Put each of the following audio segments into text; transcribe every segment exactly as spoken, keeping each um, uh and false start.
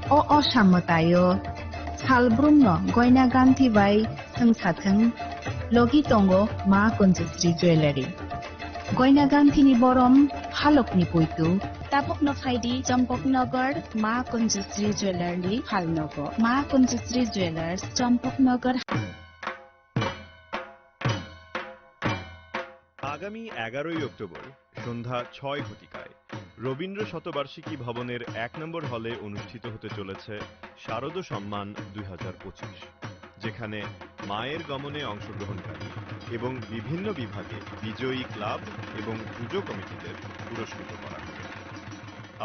O osamwtaio salbrumno goina ganthi bai thwngsathwng logi tongo Ma Kunjusri Jewellery. Goina ganthini borom phalokni puitu. Tabukno phaidi Champaknagar Ma Kunjusri Jewellery phalnogo. Ma Kunjusri Jewellers, Champaknagar. আগামী এগারোই অক্টোবর সন্ধ্যা ছয় ঘটিকায় রবীন্দ্র শতবার্ষিকী ভবনের এক নম্বর হলে অনুষ্ঠিত হতে চলেছে শারদ সম্মান দুই হাজার পঁচিশ, যেখানে মায়ের গমনে অংশগ্রহণকারী এবং বিভিন্ন বিভাগে বিজয়ী ক্লাব এবং পুজো কমিটিদের পুরস্কৃত করা হবে।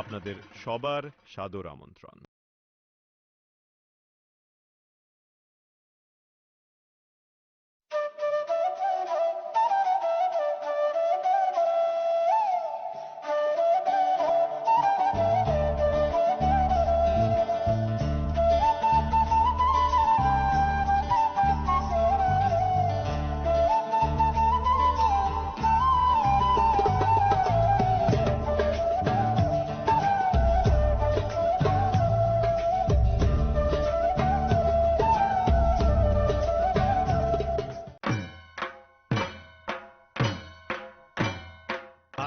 আপনাদের সবার সাদর আমন্ত্রণ।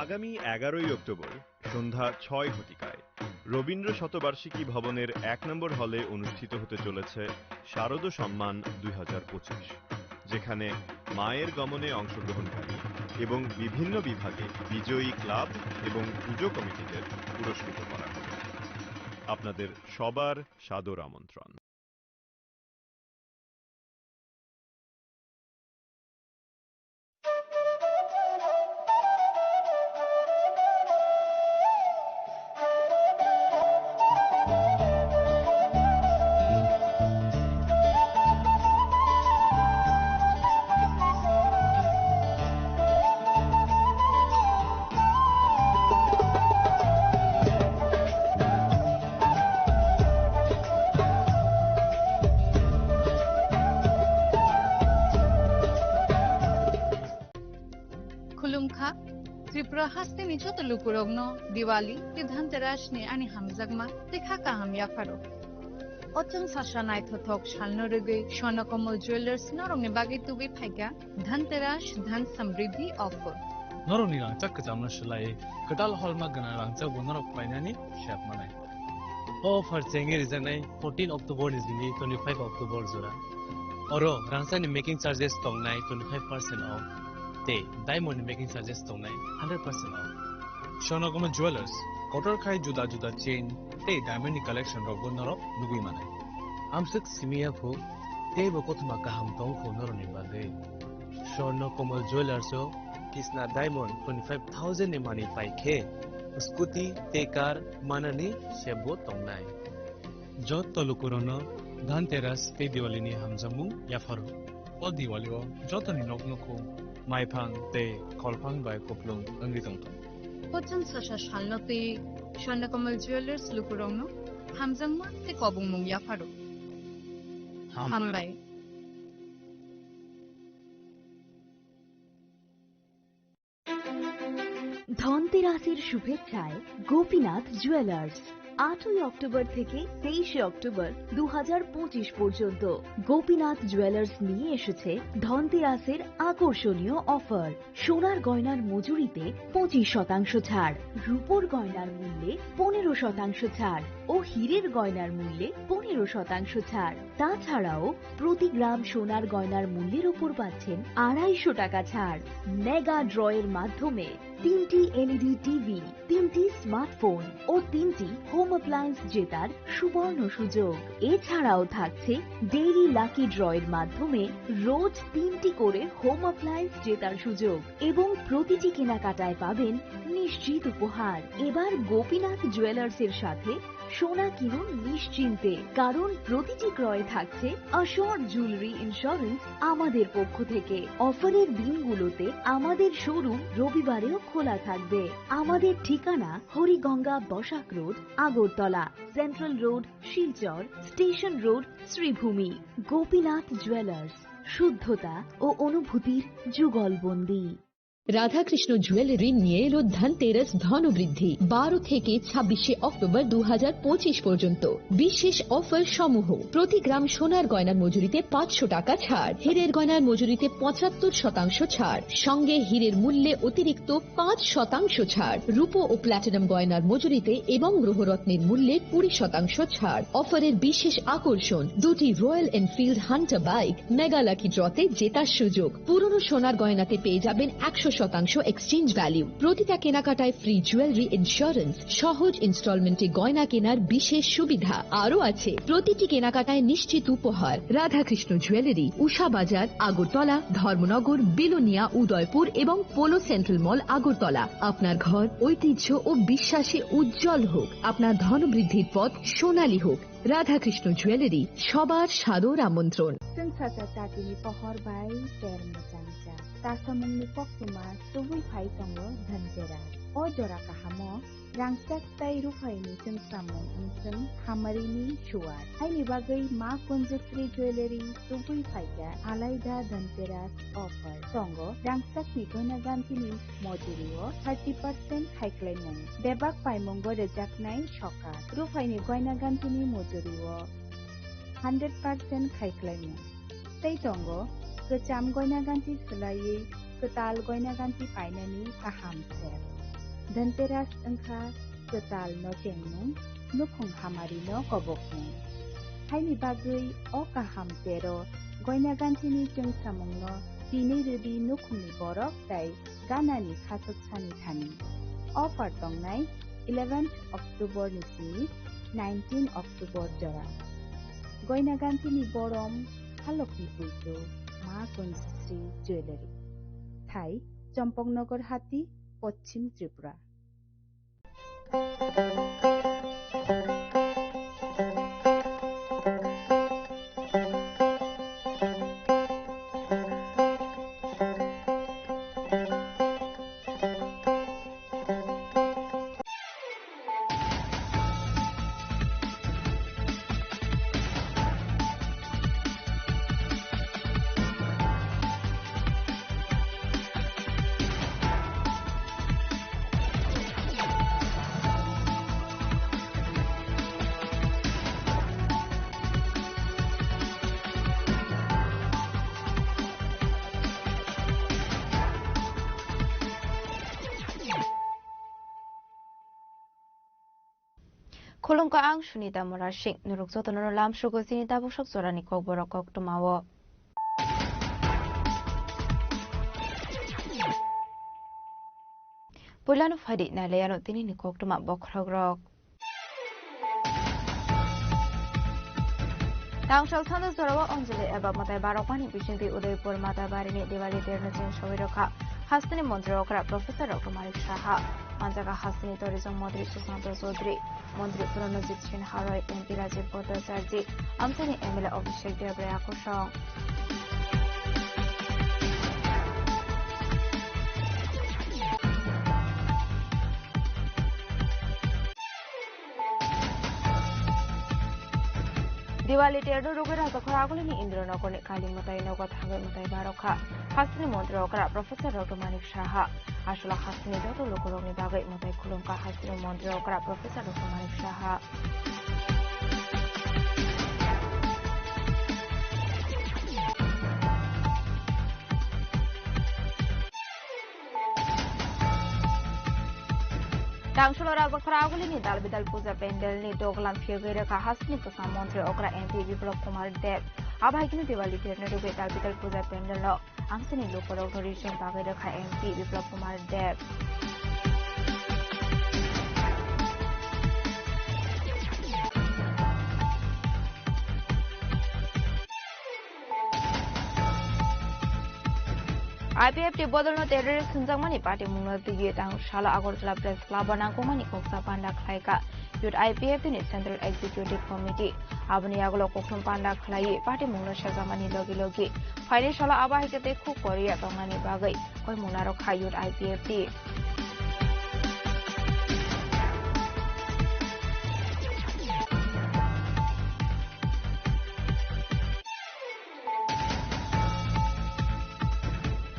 আগামী এগারোই অক্টোবর সন্ধ্যা ছয় ঘটিকায় রবীন্দ্র শতবার্ষিকী ভবনের এক নম্বর হলে অনুষ্ঠিত হতে চলেছে শারদ সম্মান দুই হাজার পঁচিশ, যেখানে মায়ের গমনে অংশগ্রহণকারী এবং বিভিন্ন বিভাগে বিজয়ী ক্লাব এবং পুজো কমিটিদের পুরস্কৃত করা হবে। আপনাদের সবার সাদর আমন্ত্রণ। Khulumkha, Tripura hasteni joto lukurokno Diwali tei Dhanteras ni ani hamjakma tei kha kaham yapharo. O chwng sasa naithothok salno rwgwi Swarna Kamal Jewellers norokni bagwi tubui phaikha Dhanteras Dhan Samriddhi offer. Norokni rangchak kwchamno swlaiwi kwtal holma gwnang rangchakbo norok painani sep manai. O offer chengwi rijaknai fourteen October ni simi twenty-five October jora. Oro rangchakni making charges tongnai twenty-five percent off tei diamond ni making charges tongnai hundred percent off. Swarna Kamal Jewellers, kotor khai juda juda chain tei diamond ni collection rokbo norok nugwi manai. Amswk simi ya phu, teibo kothoma kaham tong phu norokni bagwi. Swarna Kamal Jewellers o Kisna Diamond twenty-five thousand ni manwi pai khe, scooty tei car manani sebo tongnai. Joto lukurokno Dhanteras tei Diwali ni hamjakmung yapharo. O Diwali o jotoni nok nukhung maiphang tei kholphang bai kupulung wngwi tongthung. Kochang sasa salno twi Swarna Kamal Jewellers lukurokno hamjakma tei kobongmung yapharo. Ham. Hambai. ধনতেরাসের শুভেচ্ছায় গোপীনাথ জুয়েলার্স। আটই অক্টোবর থেকে তেইশে অক্টোবর দু হাজার পঁচিশ পর্যন্ত গোপীনাথ জুয়েলার্স নিয়ে এসেছে ধনতেরাসের আকর্ষণীয় অফার। সোনার গয়নার মজুরিতে পঁচিশ শতাংশ ছাড়, রূপোর গয়নার মূল্যে পনেরো শতাংশ ছাড় ও হীরের গয়নার মূল্যে পনেরো শতাংশ ছাড়। তাছাড়াও প্রতি গ্রাম সোনার গয়নার মূল্যের ওপর পাচ্ছেন আড়াইশো টাকা ছাড়। মেগা ড্রয়ের মাধ্যমে তিনটি এলইডি টিভি, তিনটি স্মার্টফোন ও তিনটি হোম অ্যাপ্লায়েন্স জেতার সুবর্ণ সুযোগ। এছাড়াও থাকছে ডেইলি লাকি ড্রয়ের মাধ্যমে রোজ তিনটি করে হোম অ্যাপ্লায়েন্স জেতার সুযোগ এবং প্রতিটি কেনাকাটায় পাবেন নিশ্চিত উপহার। এবার গোপীনাথ জুয়েলার্সের সাথে সোনা কিনুন নিশ্চিন্তে, কারণ প্রতিটি ক্রয়ে থাকছে অ্যাসিওরড জুয়েলারি ইন্স্যুরেন্স আমাদের পক্ষ থেকে। অফারের দিনগুলোতে আমাদের শোরুম রবিবারেও খোলা থাকবে। আমাদের ঠিকানা Hariganga Basak road, Agartala, central road, Silchar, station road, Sribhumi. Gopinath jewellers, শুদ্ধতা ও অনুভূতির যুগলবন্দী। রাধাকৃষ্ণ জুয়েলারি নিয়ে এলো ধনতেরাস ধনবৃদ্ধি। বারো থেকে ছাব্বিশে অক্টোবর দু হাজার পঁচিশ পর্যন্ত বিশেষ অফার সমূহ। প্রতি গ্রাম সোনার গয়নার মজুরিতে পাঁচশো টাকা ছাড়, হীরের গয়নার মজুরিতে পঁচাত্তর শতাংশ ছাড়, সঙ্গে হীরের মূল্যে অতিরিক্ত পাঁচ শতাংশ ছাড়, রূপো ও প্ল্যাটিনাম গয়নার মজুরিতে এবং গ্রহরত্নের মূল্যে কুড়ি শতাংশ ছাড়। অফারের বিশেষ আকর্ষণ, দুটি royal Enfield Hunter bike, mega lucky ড্রতে জেতার সুযোগ। পুরনো সোনার গয়নাতে পেয়ে যাবেন একশো শতাংশ এক্সচেঞ্জ ভ্যালু। প্রতিটা কেনাকাটায় ফ্রি জুয়েলারি ইন্স্যুরেন্স, সহজ ইনস্টলমেন্টে গয়না কেনার বিশেষ সুবিধা। আরও আছে প্রতিটি কেনাকাটায় নিশ্চিত উপহার। রাধাকৃষ্ণ জুয়েলারি, উষা বাজার, আগরতলা, ধর্মনগর, বিলোনিয়া, উদয়পুর এবং পোলো সেন্ট্রাল মল, আগরতলা। আপনার ঘর ঐতিহ্য ও বিশ্বাসে উজ্জ্বল হোক, আপনার ধনবৃদ্ধির পথ সোনালী হোক। রাধাকৃষ্ণ জুয়েলারি, সবার সাদর আমন্ত্রণ। Chwng sacha chatini pohor bai ter mwchangcha. Tasamungni koktwma tubui phai tongo Dhanteras. O jora kahamo rangchak tei ruphaini chwngsamung wngchwng hamarini suwar. Haini bagwi Ma Kunjasri Jewellery tubui phaikha alaida Dhanteras offer. Tongo rangchakni goina gantini mojurio thirty percent khaiklaimung. Bebak paimungo rwjaknai sokat. Ruphaini goina gantini mojurio hundred percent khaiklaimung. Tei tongo kwcham goina ganthi swlaiwi kwtal goina ganthi painani kaham ser. Dhanteras wngkha kwtal no chengmung, nukhung hamari no kobokmung. Haini bagwi o kaham tero goina ganthini chwngsamungno tinwi rwdi nukhungni borok tei ganani khachuk sani thani. Offer tongnai eleventh October ni simi nineteen October jora. Goina ganthini borom, halokni puitu, Ma Kunjasri Jewellery. Thai, Champaknagar Hati, Poschim Tripura. Khulumkha, ang Sunita Murasing. Norok jotono lamsugo chini tabuk sok jorani kokborok koktwmao. Puilano phaidi nailaiano tinini koktwma bokhorokrok. Tangsal sando jorao Anjali eba mwtai barokmani bisingtwi Udaipur Matabarini Diwali terno cheng sogwi rokha hasteni montri okra Professor Doctor Manik Saha. Manjaga hasteni tourism montri Sushanta Chaudhary, montri Pranajit Sinha Roy, M P Rajiv Bhattacharjee, amchaini M L A Abhishek Debbarma kosong. Diwali terno rwgwi Rajakhor agulini Indranagarni Kali mwtai nogo thangwi mwtai barokha hasteni montri okra Professor Doctor Manik Saha. Aswla hasteni joto lukurokni bagwi mwtai khulumkha hasteni montri okra Professor Doctor Manik Saha. Tangsalo Rajakhor agulini Dalbidal Puja Pandal ni doglam phiyogwi rwkha hasteni kwcham montri okra M P Biplab Kumar Deb. Abo hai kheno Diwali terno rwgwi Dalbidal Puja Pandal no amchaini lukurokno rijwng bagwi rwkha M P Biplab Kumar Deb. I P F T bodolno terrorist hwnjakmani patimungno twiwi tangsalo Agartala Press Club-o nangkukmani khoroksa panda khlaikha Youth I P F T ni Central Executive Committee. Aboni yagulo koktwma panda khlaiwi patimungno sejakmani logi logi phainai salo abo hai khe tei khuk Korea tongnani bagwi koimung narwkha Youth I P F T.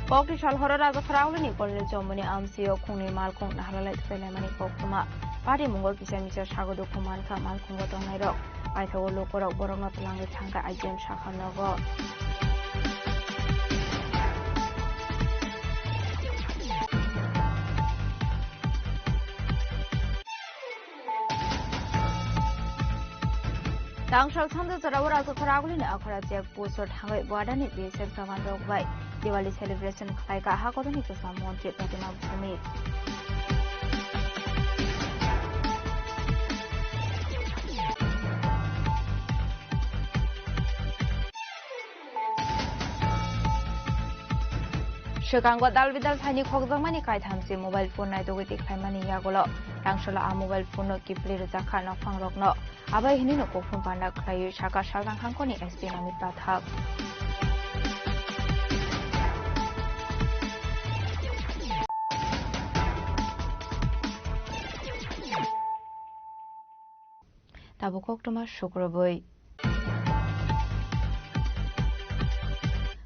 Kokti sal horo Rajakhor Agulini Kolni Chomoni amsio khungni malkhung naharlai thwkailaimani koktwma. Pari mungo kisa misa sago dukhu mankha malkhungo tongnairok. Paithago lukurok borokno twlangwi thangkha I G M sakha nogo. Tangsal sando jorao Rajakhor Agulini akhora chek pusor thangwi Boadani B S F jawan rok bai Diwali celebration khlaikha Hakodani kwcham montri Pradyuman Bhowmik. Swkango dal bidal phaini khokjakmani kaithamsi mobile phone naitugwi tikhlaimani yagulo rangsola a mobile phone no kiphilwi rwjakha nokphangrokno. Abai hinwi no kokthum panda khlaiwi sakha Salnang hangkoni S P Namit Pathak. Tabuk koktwma sukrubwi.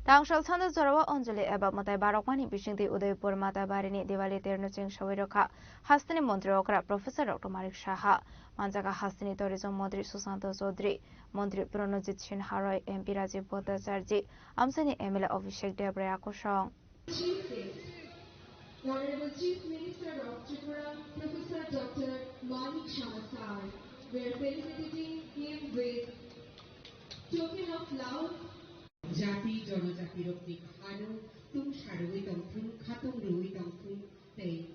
Tangsal sando jorao Anjali eba mwtai barokmani bisingtwi Udaipur Mata barini Diwali terno chengsawi rwkha hasteni montri okra Professor Doctor Manik Saha, manjaka hasteni tourism montri Sushanta Chaudhary, montri Pranajit Sinha Roy, M P Rajiv Bhattacharjee, amchaini M L A Abhishek Deb Roy akosong. Chief guest, Honorable Chief Minister of Tripura, Professor Doctor Manik Saha sir, we are felicitating him with token of love. Jati jonojati rokni khano tung sarwi tongthung, khatung rwi tongthung, tei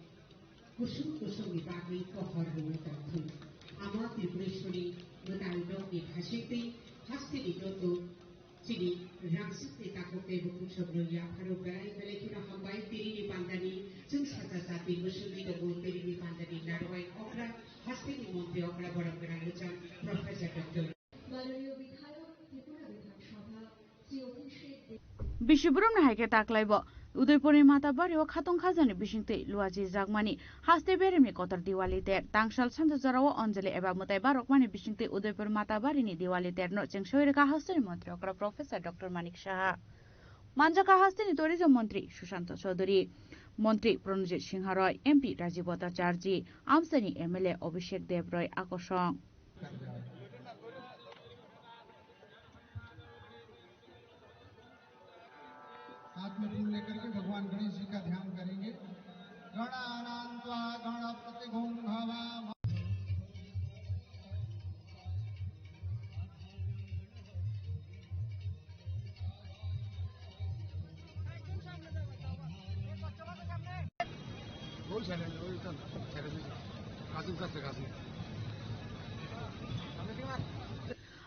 kusung kusungni bagwi pohor rwi tongthung. Ama Tripureshwari mwtai nokni thasingtwi hasteni joto chini rangchakni takhuk tei bukhuk sokno yapharo belai belai kheno hambai. Tinini pandani chwng sacha jati mwswgwi tongo, tinini pandani narwai okra hasteni montri okra borok gwnang mwchang Professor Doctor Bisi boromni hai khe taklaibo Udaipurni Mata bario khatung khajani bisingtwi luachi jakmani haste beremni kotor Diwali ter. Tangsal sando jorao Anjali eba mwtai barokmani bisingtwi Udaipur Mata barini Diwali terno chengsawi rwkha hasteni montri okra Professor Doctor Manik Saha. Manjakha hasteni tourism montri Sushanta Chaudhary, montri Pranajit Sinha Roy, M P Rajiv Bhattacharjee, amchaini M L A Abhishek Deb Roy akosong. हाथ में फूल लेकर के भगवान गणेश जी का ध्यान करेंगे। गणानां त्वा गणपतिगुं हवामहे।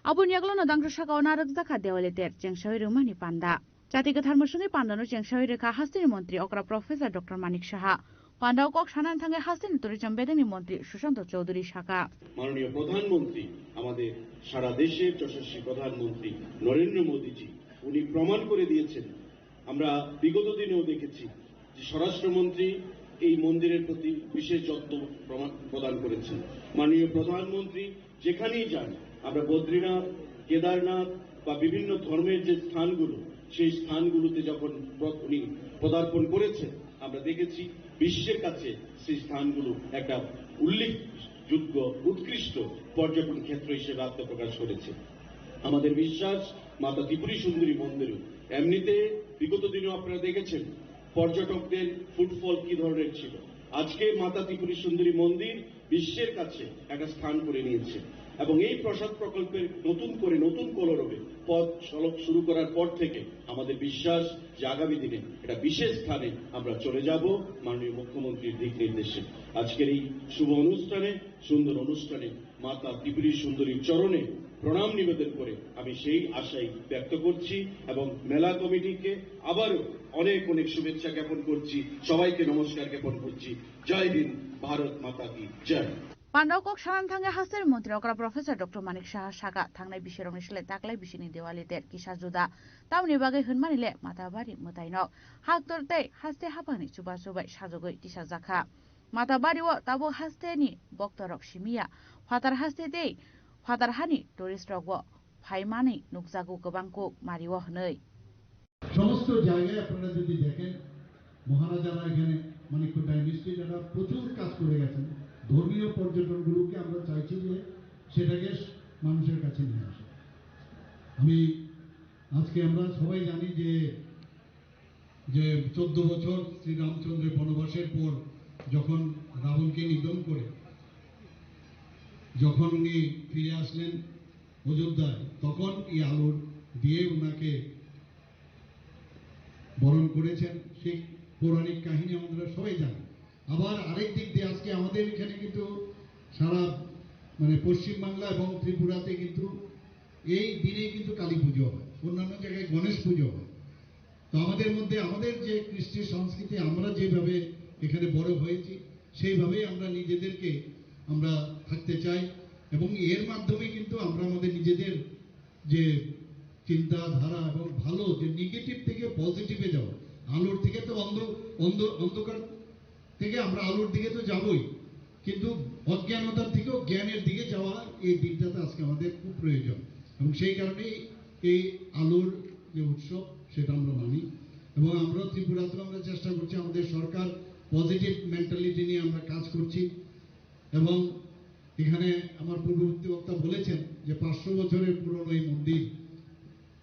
Aboni yagulono dangsa sakao narwkjakha Diwali ter chengsawi rwmani panda. Jati kwthar mwswngwi pandano chengsawi rwkha hasteni montri okra Professor Doctor Manik Saha. Pandao kok sanani thangwi hasteni tourism bedengni montri Sushanta Chaudhary sakha. মাননীয় প্রধানমন্ত্রী, আমাদের সারা দেশের যশস্বী প্রধানমন্ত্রী নরেন্দ্র মোদীজি, উনি প্রমাণ করে দিয়েছেন। আমরা বিগত দিনেও দেখেছি যে স্বরাষ্ট্রমন্ত্রী এই মন্দিরের প্রতি বিশেষ যত্ন প্রমাণ, প্রদান করেছেন। মাননীয় প্রধানমন্ত্রী যেখানেই যান, আমরা বদ্রীনাথ, কেদারনাথ বা বিভিন্ন ধর্মের যে স্থানগুলো, সেই স্থানগুলোতে যখন প্র-, উনি পদার্পণ করেছেন, আমরা দেখেছি বিশ্বের কাছে সেই স্থানগুলো একটা উল্লেখযোগ্য, উৎকৃষ্ট পর্যটন ক্ষেত্র হিসেবে আত্মপ্রকাশ করেছে। আমাদের বিশ্বাস, মাতা ত্রিপুরী সুন্দরী মন্দিরও এমনিতে বিগত দিনেও আপনারা দেখেছেন পর্যটকদের ফুটফল কি ধরনের ছিল। আজকে মাতা ত্রিপুরী সুন্দরী মন্দির বিশ্বের কাছে একটা স্থান করে নিয়েছে এবং এই প্রসাদ প্রকল্পের নতুন করে নতুন কলরবে পথ সড়ক শুরু করার পর থেকে আমাদের বিশ্বাস যে আগামী দিনে একটা বিশেষ স্থানে আমরা চলে যাব মাননীয় মুখ্যমন্ত্রীর দিক নির্দেশে। আজকের এই শুভ অনুষ্ঠানে, সুন্দর অনুষ্ঠানে মাতা ত্রিপুরী সুন্দরীর চরণে প্রণাম নিবেদন করে আমি সেই আশাই ব্যক্ত করছি এবং মেলা কমিটিকে আবারও অনেক অনেক শুভেচ্ছা জ্ঞাপন করছি, সবাইকে নমস্কার জ্ঞাপন করছি। জয় হিন্দ, ভারত মাতা কি জয়। Pandao kok sanani thangwi hasteni montri okra Professor Doctor Manik Saha sakha, thangnai bisirokni slai taklai bisini Diwali ter kisa juda. Tamoni bagwi hwnmani le Matabari mwtaino haktor tei haste haphangni chubachu bai sajagwi tisajakha. Matabario tabuk hasteni boktorok simiya, phatar haste tei phatar hani tourist rokbo phaimani nukjago kwbang kuk mario hwnwi. সমস্ত জায়গায় আপনারা যদি দেখেন, মহারাজারা এখানে মানিক্য ডাইনেস্টি যারা প্রচুর কাজ করে গেছেন, ধর্মীয় পর্যটনগুলোকে আমরা চাইছি যে সেটাকে মানুষের কাছে নিয়ে আসা। আমি আজকে আমরা সবাই জানি যে যে চোদ্দ বছর শ্রীরামচন্দ্রের বনবাসের পর যখন রাবণকে নিধন করে যখন উনি ফিরে আসলেন অযোধ্যায়, তখন এই আলুর দিয়ে ওনাকে বরণ করেছেন। সেই পৌরাণিক কাহিনী আমরা সবাই জানি। আবার আরেক দিক দিয়ে আজকে আমাদের এখানে কিন্তু সারা মানে পশ্চিমবাংলা এবং ত্রিপুরাতে কিন্তু এই দিনে কিন্তু কালী পুজো হয়, অন্যান্য জায়গায় গণেশ পুজো হয়। তো আমাদের মধ্যে আমাদের যে কৃষ্টি সংস্কৃতি, আমরা যেভাবে এখানে বড় হয়েছি, সেইভাবেই আমরা নিজেদেরকে আমরা থাকতে চাই এবং এর মাধ্যমে কিন্তু আমরা আমাদের নিজেদের যে চিন্তাধারা এবং ভালো যে নেগেটিভ থেকে পজিটিভে যাওয়া, আলোর থেকে তো অন্ধ অন্ধ অন্ধকার থেকে আমরা আলোর দিকে তো যাবই, কিন্তু অজ্ঞানতার থেকেও জ্ঞানের দিকে যাওয়া এই দিনটাতে আজকে আমাদের খুব প্রয়োজন। এবং সেই কারণেই এই আলোর যে উৎসব, সেটা আমরা মানি। এবং আমরা ত্রিপুরাতেও আমরা চেষ্টা করছি, আমাদের সরকার পজিটিভ মেন্টালিটি নিয়ে আমরা কাজ করছি। এবং এখানে আমার পূর্ববর্তী বক্তা বলেছেন যে পাঁচশো বছরের পুরনো এই মন্দির,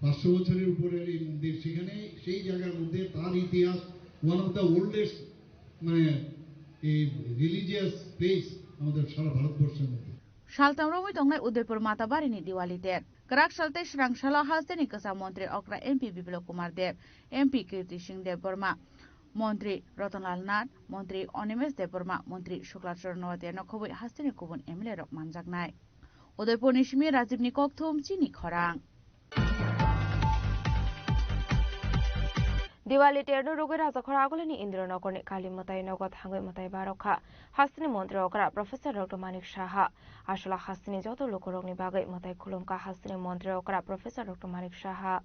পাঁচশো বছরের উপরের এই মন্দির, সেখানে সেই জায়গার মধ্যে তার ইতিহাস, ওয়ান অফ দ্য ওল্ডেস্ট মানে এই রিলিজিয়াস প্লেস আমাদের সারা ভারতবর্ষের মধ্যে। Saltam romwi tongnai Udaipur Matabarini Diwali ter. Kwrak sal tei swrang salo hasteni kwcham montri okra M P Biplab Kumar Deb, M P Kirti Singh Debbarma, montri Ratanlal Nath, montri Animesh Debbarma, montri Shukla Charan Noatia no khobwi hasteni kubun M L A rok manjaknai. Udaipurni simi Rajibni kokthum chini khorang. Diwali terno rugwi Rajakhor Agulini Indranogorni Kali mwtai nogo thangwi mwtai barokha hasteni montri okra Professor Doctor Manik Saha. Aswla hasteni joto lukurokni bagwi mwtai khulumkha hasteni montri okra Professor Doctor Manik Saha.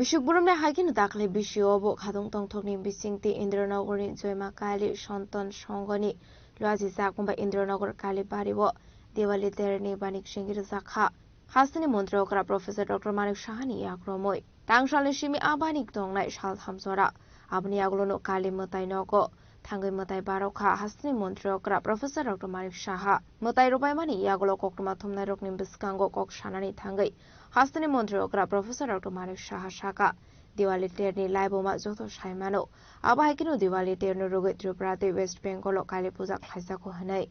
Bisik burumni hai kheno dakhli bisio bo khatung tongthokni bisingtwi Indranogorni Joima Kali Sonton Songoni luaji jakmung bai Indranogor Kali bario Diwali terni banik sengwi rwjakha. Hasteni montri okra Professor Doctor Manik Sahani yakromwi tangsalni simi a banik tongnai saltham jora. Aboni yagulono Kali mwtai nogo thangwi mwtai barokha hasteni montri okra Professor Doctor Manik Saha. Mwtai rwbaimani yagulo koktwma thumnairokni bwskango kok sanani thangwi hasteni montri okra Professor Doctor Manik Saha saka, Diwali terni laibuma joto saimano. Abo hai kheno Diwali terno rwgwi Tripura tei West Bengal o Kali puja khlaijago hwnwi.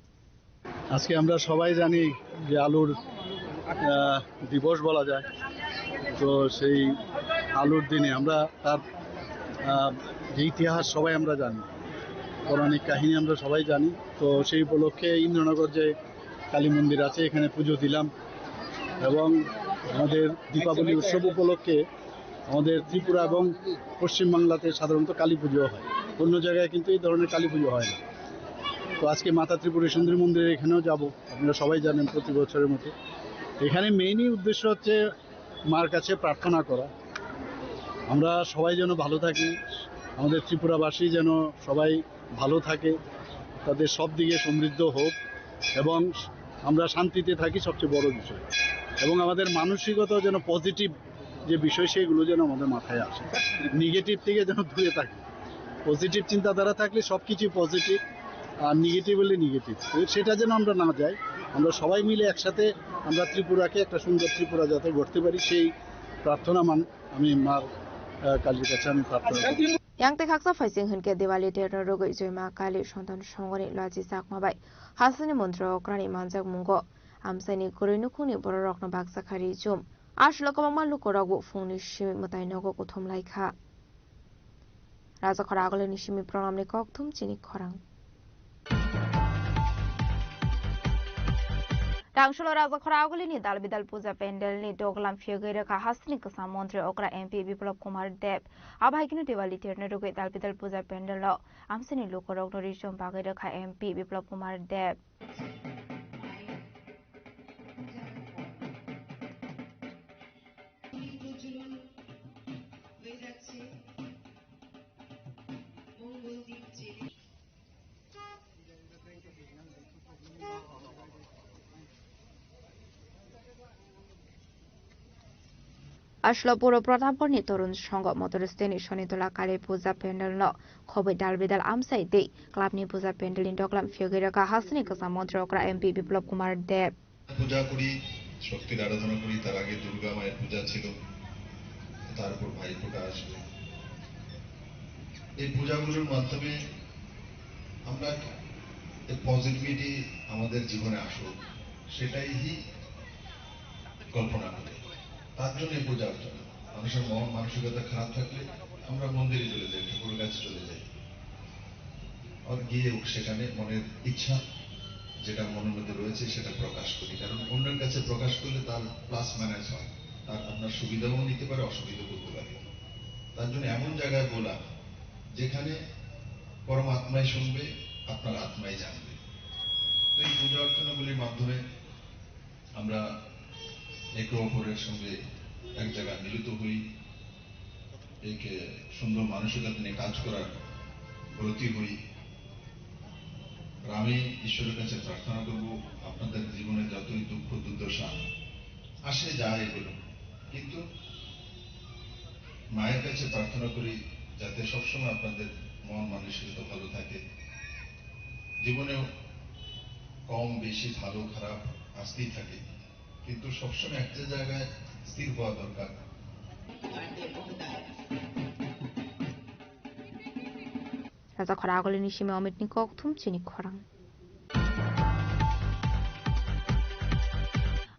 আজকে আমরা সবাই জানি যে আলুর আহ, দিবস বলা যায়। তো সেই আলুর দিনে আমরা তার আহ, যে ইতিহাস সবাই আমরা জানি, পৌরাণিক কাহিনী আমরা সবাই জানি। তো সেই উপলক্ষে ইন্দ্রনগর যে কালী মন্দির আছে, এখানে পুজো দিলাম এবং আমাদের দীপাবলি উৎসব উপলক্ষে আমাদের ত্রিপুরা এবং পশ্চিমবাংলাতে সাধারণত কালী পুজো হয়, অন্য জায়গায় কিন্তু এই ধরনের কালী পুজো হয় না। তো আজকে মাতা ত্রিপুরেশ্বরী মন্দিরে এখানেও যাব, আপনারা সবাই জানেন প্রতি বছরের মতো। এখানে মেইনই উদ্দেশ্য হচ্ছে মার কাছে প্রার্থনা করা, আমরা সবাই যেন ভালো থাকি, আমাদের ত্রিপুরাবাসী যেন সবাই ভালো থাকে, তাদের সব দিকে সমৃদ্ধ হোক এবং আমরা শান্তিতে থাকি, সবচেয়ে বড় বিষয়। এবং আমাদের মানসিকতা যেন পজিটিভ যে বিষয়, সেগুলো যেন আমাদের মাথায় আসে, নেগেটিভ থেকে যেন দূরে থাকি। পজিটিভ চিন্তাধারা থাকলে সব কিছুই পজিটিভ, আর নেগেটিভ হলে নেগেটিভ। তো সেটা যেন আমরা না যাই, আমরা সবাই মিলে একসাথে আমরা ত্রিপুরাকে একটা সুন্দর ত্রিপুরা যাতে গড়তে পারি, সেই প্রার্থনা মান-, আমি মার, আহ, কালীর কাছে আমি প্রার্থনা করি। Yang tei khaksa phaising hwnkhe Diwali terno rwgwi Joima Kali Sonton Songoni luaji jakma bai hasteni montri okrani manjakmungo amchaini kwrwi nukhungni bororokno baksa kha rijum. Aswlo kwbangma lukurokbo phungni simi mwtai nogo kuthum lai kha. Rajakhor Agulini simi Pranamni kokthum chini khorang. Tangsulo Rajakhora Agulini Dalbidal Puja Pandal ni doglam phiyogwi rwkha hasteni kwcham montri okra M P Biplab Kumar Deb. Abo hai kheno Diwali tirna rwgwi Dalbidal Puja Pandal o amsini lukurokno rijom bagwi rwkha M P Biplab Kumar Deb. Aslo puro Pratapgarni Torun Songho Motor Stand ni Sonitola Kali Puja Pandal no khobwi dalbidal amsai tei club ni Puja Pandal ni doglam phiyogwi rwkha hasteni kwcham montri okra M P Biplab Kumar Deb. পূজা করি, শক্তির আরাধনা করি, তার আগে দুর্গা মায়ের পূজা ছিল, তারপর ভাইফোঁটা আসবে। এই পূজাগুলোর মাধ্যমে আমরা একটা পজিটিভিটি আমাদের জীবনে আসুক, সেটাই হি কল্পনা করি। তার জন্য এই পূজা অর্চনা। মানুষের মন মানসিকতা খারাপ থাকলে আমরা মন্দিরে চলে যাই, ঠাকুরের কাছে চলে যাই। আর গিয়ে সেখানে মনের ইচ্ছা যেটা মনের মধ্যে রয়েছে সেটা প্রকাশ করি, কারণ অন্যের কাছে প্রকাশ করলে তার প্লাস মাইনাস হয়, তার আপনার সুবিধাও নিতে পারে, অসুবিধা করতে পারে। তার জন্য এমন জায়গায় বলা যেখানে পরমাত্মাই শুনবে, আপনার আত্মাই জানবে। তো এই পূজা অর্চনাগুলির মাধ্যমে আমরা একে অপরের সঙ্গে এক জায়গায় মিলিত হই, এক সুন্দর মানসিকতা নিয়ে কাজ করার ব্রতী হই। আর আমি ঈশ্বরের কাছে প্রার্থনা করব, আপনাদের জীবনে যতই দুঃখ দুর্দশা আসে যায় এগুলো, কিন্তু মায়ের কাছে প্রার্থনা করি যাতে সবসময় আপনাদের মন মানসিকতা ভালো থাকে। জীবনে কম বেশি ভালো খারাপ আসতেই থাকে, কিন্তু সবসময় একটা জায়গায় স্থির হওয়া দরকার। Rajakhora Agulini simi Omitni kokthum chini khorang.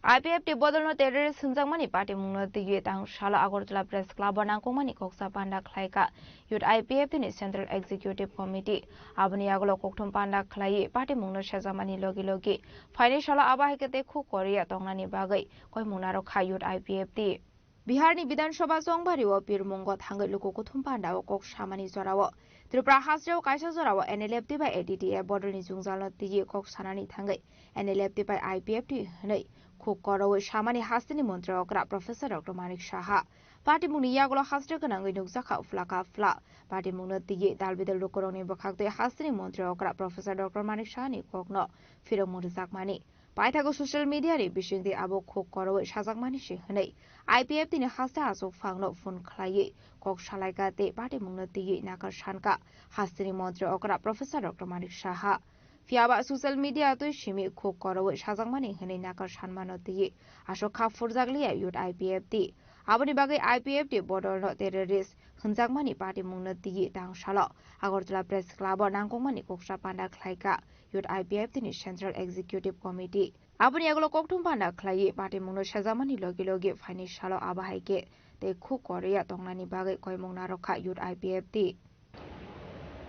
I P F T bodolno terrorist hwnjakmani patimungno twiwi tang salo Agartala Press Club o nangkukmani koksa panda khlaikha Youth I P F T ni Central Executive Committee. Aboni yagulo kokthum panda khlaiwi patimungno sejakmani logi logi phainai salo abo hai khe tei khuk Korea tongnani bagwi koimung narwkha Youth I P F T. Biharni Bidhan Sabha chongbario pirmungo thangwi luku kuthum panda o kok samani jorao Tripura hasteo kaisa jorao N L F T bai A D T A bodolni jwngjalno twiwi kok sanani thangwi N L F T bai I P F T hwnwi khuk korowi samani hasteni montri okra Professor Doctor Manik Saha. Patimungni yagulo haste gwnangwi nukjakha phlaka phla. Patimungno twiwi dalbidal lukurokni bwkhaktwi hasteni montri okra Professor Doctor Manik Sahani kokno phirokmung rwjakmani. Paithago social media ni bisingtwi abo khuk korowi sajakmani se hwnwi I P F T ni haste achuk phangno phone khlaiwi kok salaikha tei patimungno twiwi nakar sankha hasteni montri okra Professor Doctor Manik Saha. Phiyaba social media twi simi khuk korowi sajakmani hwnwi nakar sanmano twiwi aswk kha phurjakliya Youth I P F T. Aboni bagwi I P F T bodolno terrorist hwnjakmani patimungno twiwi tang salo Agartala Press Club o nangkukmani koksa panda khlaikha Youth I P F T ni Central Executive Committee. Aboni yagulo kokthum panda khlaiwi patimungno sejakmani logi logi phainai salo abo hai khe tei khuk Korea tongnani bagwi koimung narwkha Youth I P F T.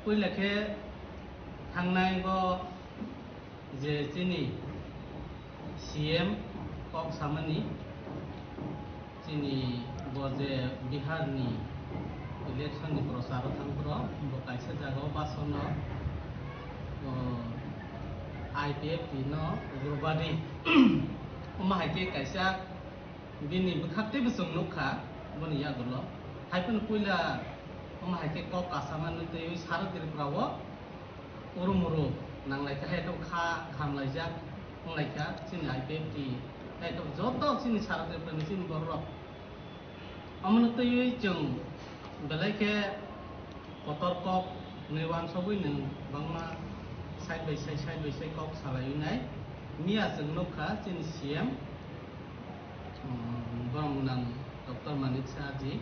Puila khe thangnai bo je chini C M kok samani, chini bo je Bihar ni election ni prochar o thang phuru bo kaisa jaga o basono, o, I P F T no rwbadi. Omo hai khe kaisa bini bwkhak teibo chwng nukha boni yagulo. Hai phano puila omo hai khe kok kasamani twiwi sara Tripura o uru muru nanglaikha, hai to kha khamlaijak wnglaikha chini I P F T, hai to joto chini sara Tripura ni chini borok rok. Omono twiwi chwng belai khe kotor kok hwnwi uansugwi nwng bangma side by side, side by side kok salaiwi nai. Miya chwng nukha chini C M, um, borok gwnang Doctor Manik Saha ji,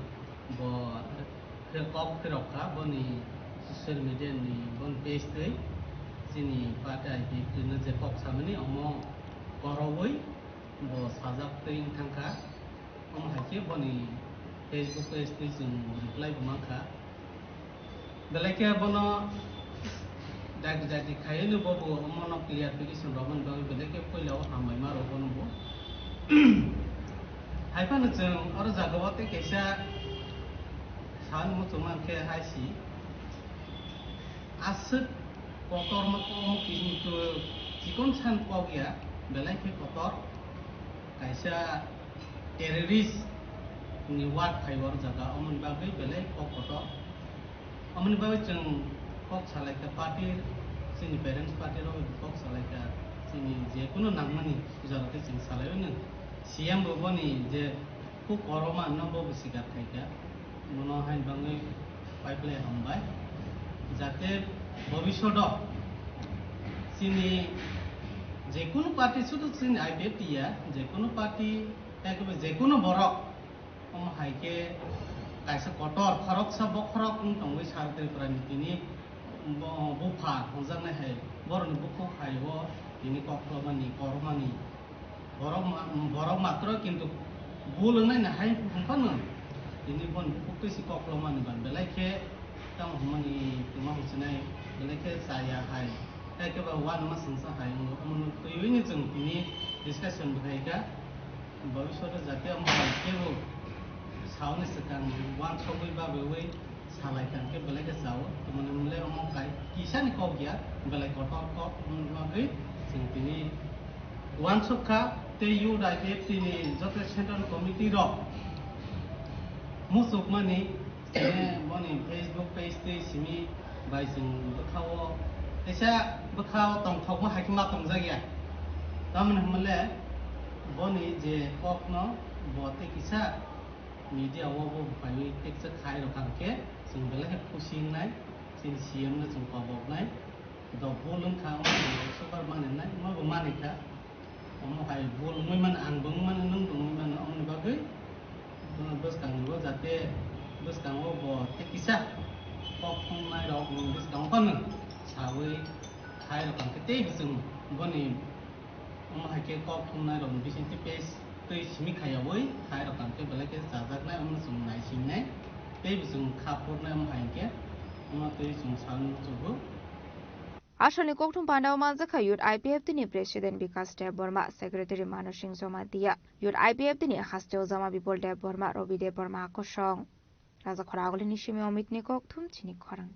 bo khe kok phirok kha boni social media ni boni page twi chini party I P F T no je kok samani omo korowi bo sajak twi wng thang kha. Omo hai khe boni Facebook page twi chwng reply bo man kha. Belai khe bono Daiti daiti khaiwi no bobo omono clarification rwmani bagwi belai khe puila o hambai ma rw bono bo. Hai phano chwng oro jaga o tei kaisa san muchung mankhe hai si aswk kotorma kokno kintu chikon san kok ya belai khe kotor kaisa terrorist ni word phai o jaga omoni bagwi belai kok kotor. Omoni bagwi chwng kok salaikha party, chini parents party rok kok salaikha, chini je kunu nangmani jora tei chwng salaiwi no C M bo boni je kok koroma no bo bo sikar khaikha. Mono hai bagwi pipeline hambai. Jate bobishoto chini je kunu party sudu chini I P F T ya, je kunu party, ekebe je kunu borok Omo hai khe kaisa kotor khoroksa bokhorok wng tongwi sar Tripura ni tini bo-, bupha hwnjaknai hai borokni bukhuk hai o tini kokromani kormani borok ma-, borok matro kintu bul wngnai na hai wng phano tini boni bukhuk twi si kokromani ba belai khe tamo hwnmani twma hwnsinai belai khe chaya hai tei khe ba uanama swngsa hai wng omo twiwi ni chwng tini discussion bwkha kha. Bobishoto jati omo hai kebo sauni swkang uansukgwi babeui salai kha hwnkhe belai khe chao. Tongmani hwnle omo kai kisani kok ya, belai kotor kok wngwi chwng tini uansuk kha. Tei youth I P F T ni joto central committee rok muchukmani Chini boni Facebook page tei simi bai chwng bwkha-o kaisa bwkha-o tongthokma hai khe ma tongjakya. Tamoni hwnmale boni je kokno bo tei kisa media-o bo phaiwi teksa khai rwkha hwnkhe chwng belai khe khusi wngnai, chini C M no chwng koboknai. Dok bol wngkha, omo super mani nai, omo bo mani kha. Omo hai bol wngwi mano, ang bo wngwi mano, nwng bo wngwi mano, omoni bagwi bono bwskango jate bwskango bo tei kisa kok thumnai rok ni bwskango phano sawi khai rok hwnkhe tei bwswng boni omo hai khe kok thumnai rok ni bisingtwi page twi simi khayawi khai rok hwnkhe belai khe chajaknai, omo chwng naisingnai tei bwswng kha phurnai omo hai khe omo twi chwng salni chugo. Aswkni kokthum pandao manjakha Youth I P F T ni President Bikash Debbarma, Secretary Mano Singh Jamatia, Youth I P F T ni hasteo Jama Bipol Debbarma, Robi Debbarma kosong. Rajakhora Agulini simi Omitni kokthum chini khorang.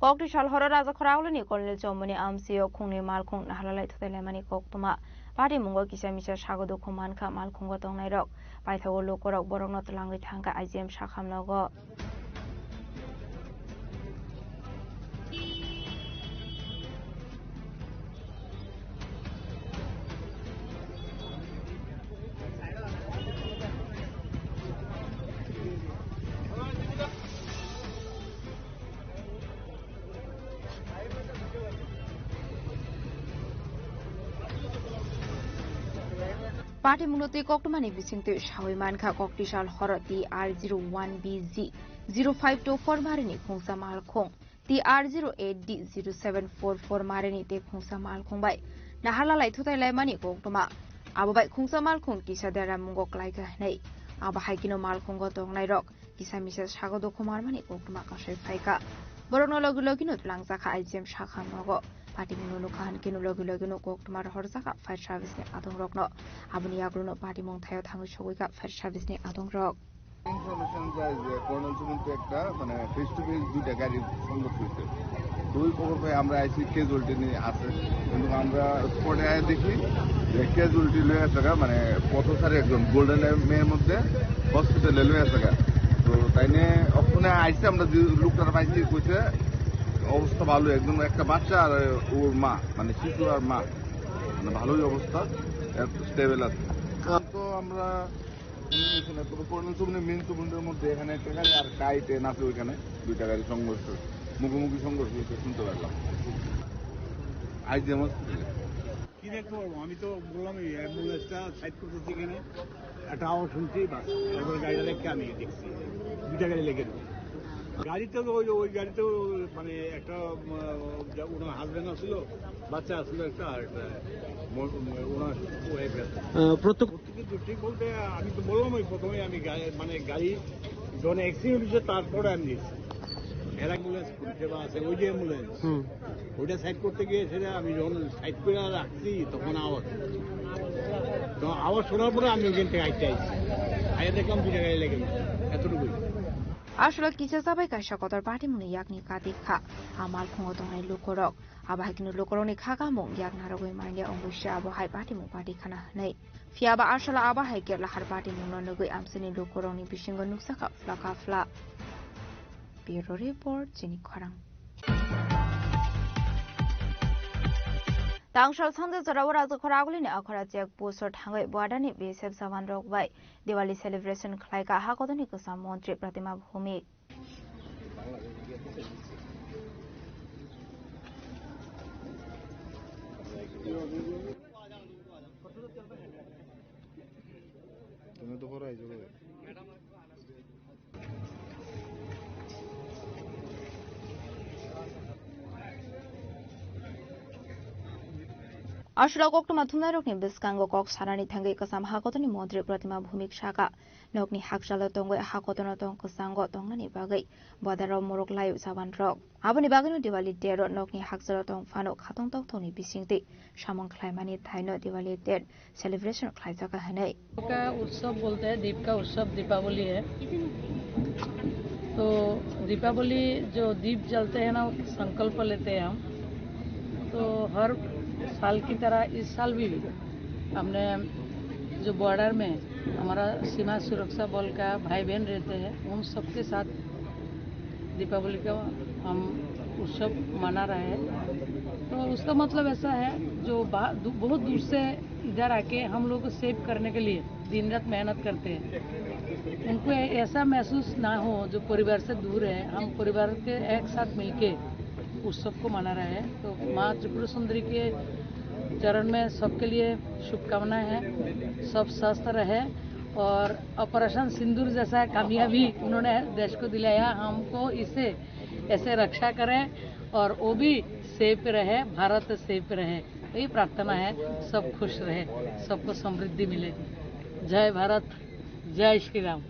Kokti sal horo Rajakhora Agulini Colonel Chomoni amsio khungni malkhung naharlalai thutai laimani koktwma. Patimungo kisa misa sago dukhu mankha malkhungo tongnairok. Paithago lukurok borokno twlangwi thangkha I G M sakham nogo. Patimungno twi koktwmani bisingtwi sawi mankha, koktisal horo T R zero one B G zero five two four marini khungsa malkhung, T R zero eight D zero seven four four marini tei khungsa malkhung bai naharlalai thutai laimani koktwma. Abo bai khungsa malkhung kisa deramungo klaikha hwnwi. Abo hai kheno malkhungo tongnairok kisa misa sago dukhu marmani koktwma kasui phaikha. Borokno logi logino twlangjakha I G M sakham nogo. Patimungno nukha hwnkhe logi logino koktwma rohorjakha fire service ni adongrokno. Aboni yagulono patimung thaio thangwi sogwikha fire service ni adongrok. Information যায় যে কর্নেল সুমন তো একটা মানে face to face দুইটা গাড়ির সংঘর্ষ হয়েছে। দুই খবর পাই আমরা আইসি ক্যাজুয়ালিটি নিয়ে আছে, কিন্তু আমরা স্পটে আয় দেখি যে ক্যাজুয়ালিটি লয়ে আছে গা, মানে পথচারী একজন গোল্ডেন মেয়ের মধ্যে হসপিটালে লয়ে আছে গা। তো তাই নিয়ে ওখানে আইসি আমরা যে লোকটার পাইছি কইছে অবস্থা ভালো, একদম একটা বাচ্চা আর ওর মা, মানে শিশু আর মা, মানে ভালোই অবস্থা, স্টেবল আছে। তো আমরা এখানে পুরো কর্নেল সুমনের মেইন সুমনের মধ্যে এখানে একটা গাড়ি আর কাইটে নাচে ওইখানে দুইটা গাড়ি সংঘর্ষ, মুখোমুখি সংঘর্ষ হয়েছে শুনতে পারলাম। আইজিএম হসপিটালে। কি দেখতে পারবো? আমি তো বললাম এই অ্যাম্বুলেন্সটা সাইড করতেছি এখানে, একটা আওয়াজ শুনছি, বাস, এবার গাড়িটা দেখে আমি দেখছি, দুইটা গাড়ি লেগে গেছে। গাড়িতে তো ওই, ওই গাড়িতেও মানে একটা, উম, যা-, ওনার হাজব্যান্ড আসছিল, বাচ্চা আসছিল একটা, আর একটা ম-, ওনার ওয়াইফ আছে। আহ, প্রত্যক্ষ- প্রত্যক্ষদর্শী বলতে আমি তো বললাম ওই প্রথমে আমি গাড়ি, মানে গাড়ি যখন অ্যাক্সিডেন্ট হয়েছে তারপরে আমি দেখছি। এরা অ্যাম্বুলেন্স পরিষেবা আছে, ওই যে অ্যাম্বুলেন্স, হুম। ওইটা সাইড করতে গিয়ে সেটা আমি যখন সাইড করে রাখছি, তখন আওয়াজ। তো আওয়াজ শোনার পরে আমি ওখান থেকে আসতে আসছি। আগে দেখলাম দুইটা গাড়ি লেগে গেছে, এতটুকুই। Aswk kisa chabai kaisa kotor patimungni yakni kati kha. A malkhungo tongnai lukurok. Abo hai kheno lukurokni kha kamung yak narwgwi manya wngwi se abo hai patimung pati khana hwnwi. Phiya ba aswk abo hai khe lahar patimungno nugwi amchaini lukurokni bisingo nukjakha phlaka phla. Bureau Report, Chini Khorang. Tangsal sanja jorao Rajakhor agulini Akhora check post-o thangwi border-ni B S F jawanrok bai Diwali celebration khlaikha Hakodani kwcham montri Pratima Bhumik. Aswk koktwma thumnairokni bwskango kok sanani thangwi kwcham Hakodani montri Pratima Bhumik saka, nokni hakchalo tongwi Hakodono tong kwchango tongnani bagwi border-o morok laio jawanrok. Aboni bagwino Diwali day-o nokni hakchalo tong phano khatong tongthokni bisingtwi samung khlaimani thaino Diwali day celebration khlaijakha hwnwi. का उत्सव बोलते हैं, दीप का उत्सव दीपावली है। तो दीपावली जो दीप जलते हैं ना, वो संकल्प लेते हैं हम। तो हर साल की तरह इस साल भी हमने जो बॉर्डर में हमारा सीमा सुरक्षा बल का भाई बहन रहते हैं, उन सबके साथ दीपावली का हम उत्सव मना रहे हैं। तो उसका मतलब ऐसा है, जो बा-, दू-, बहुत दूर से इधर आके हम लोग को सेव करने के लिए दिन रात मेहनत करते हैं। उनको ऐ-, ऐसा महसूस ना हो जो परिवार से दूर है, हम परिवार के एक साथ मिलके उत्सव को मना रहे हैं। तो माँ त्रिपुरा सुंदरी के चरण में सबके लिए शुभकामनाएं हैं, सब स्वस्थ रहे और ऑपरेशन सिंदूर जैसा कामयाबी उन्होंने देश को दिलाया। हमको इसे ऐसे रक्षा करें और वो भी सेफ रहे, भारत सेफ रहे, यही प्रार्थना है। सब खुश रहे, सबको समृद्धि मिले। जय भारत, जय श्री राम।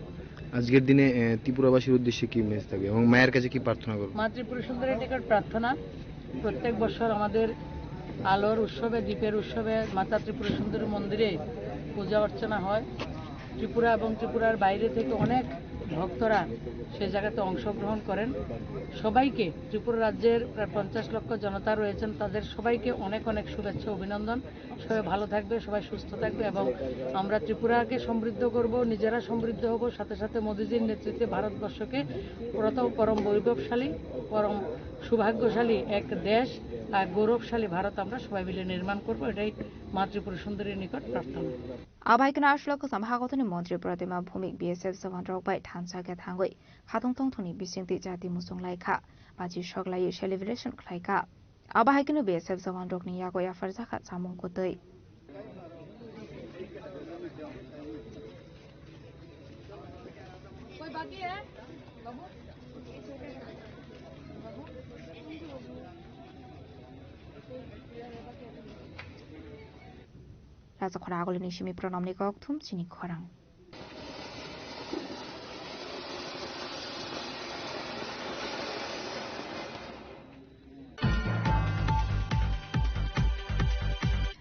আজকের দিনে, এ, ত্রিপুরাবাসীর উদ্দেশ্যে কি মেসেজ থাকবে এবং মায়ের কাছে কি প্রার্থনা করবে? মা ত্রিপুরা সুন্দরী টিকার প্রার্থনা, প্রত্যেক বছর আমাদের আলোর উৎসবে, দীপের উৎসবে মাতা ত্রিপুরা সুন্দরী মন্দিরে পূজা অর্চনা হয়। ত্রিপুরা এবং ত্রিপুরার বাইরে থেকে অনেক ভক্তরা সেই জায়গাতে অংশগ্রহণ করেন। সবাইকে, ত্রিপুরা রাজ্যের প্রায় পঞ্চাশ লক্ষ জনতা রয়েছেন, তাদের সবাইকে অনেক অনেক শুভেচ্ছা, অভিনন্দন। সবাই ভালো থাকবে, সবাই সুস্থ থাকবে এবং আমরা ত্রিপুরাকে সমৃদ্ধ করব, নিজেরা সমৃদ্ধ হব, সাথে সাথে মোদিজির নেতৃত্বে ভারতবর্ষকে প্রথম পরম বৈভবশালী, পরম সৌভাগ্যশালী এক দেশ আর গৌরবশালী ভারত আমরা সবাই মিলে নির্মাণ করব। এটাই মা ত্রিপুরা সুন্দরীর নিকট প্রার্থনা। Abai kena aswk kwcham Hakodani montri Pratima Bhumik B S F jawanrok bai thansa khe thangwi khatong tongthokni bisingtwi jati muchung laikha, bachi sok laiwi celebration khlaikha. Abo hai kheno B S F jawanrokni yago yapharjakha chamung kwtwi. Rajakhora agulini simi Pranamni kokthum chini khorang.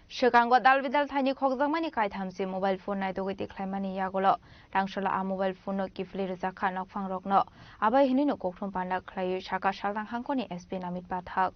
Swkango dal bidal thaini khokjakmani kaithamchi mobile phone naitugwi tikhlaimani yagulo tangsola a mobile phone no kiphilwi rwjakha nokphangrokno. Abai hinwino kokthum panda khlaiwi saka saltang hangkoni S P Namit Pathak.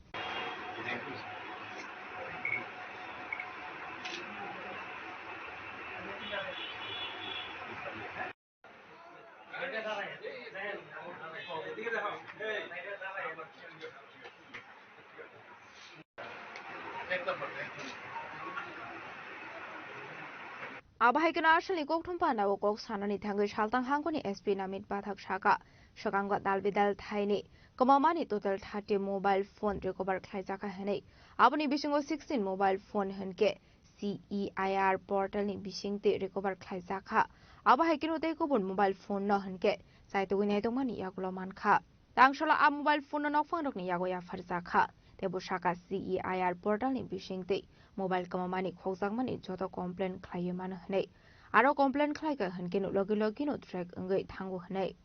Abo hai kheno asalni kokthum panda o kok sanani thangwi saltang hangkoni S P Namit Pathak saka, swkango dal bidal thaini kwmamani total thirty mobile phone recover khlaijakha hinwi. Aboni bisingo sixteen mobile phone hinkhe C E I R portal ni bisingtwi recover khlaijakha. Abo hai kheno tei kubun mobile phone no hinkhe chaitugwi naitokmani yagulo mankha. Tangsola a mobile phone no nokphangrokni yago yapharjakha. Tei bo saka C E I R portal ni bisingtwi mobile kwmamani khokjakmani joto complain khlaiwi mano hinwi. Aro complain khlaikha hinkhe no logi logi no track wngwi thango hinwi.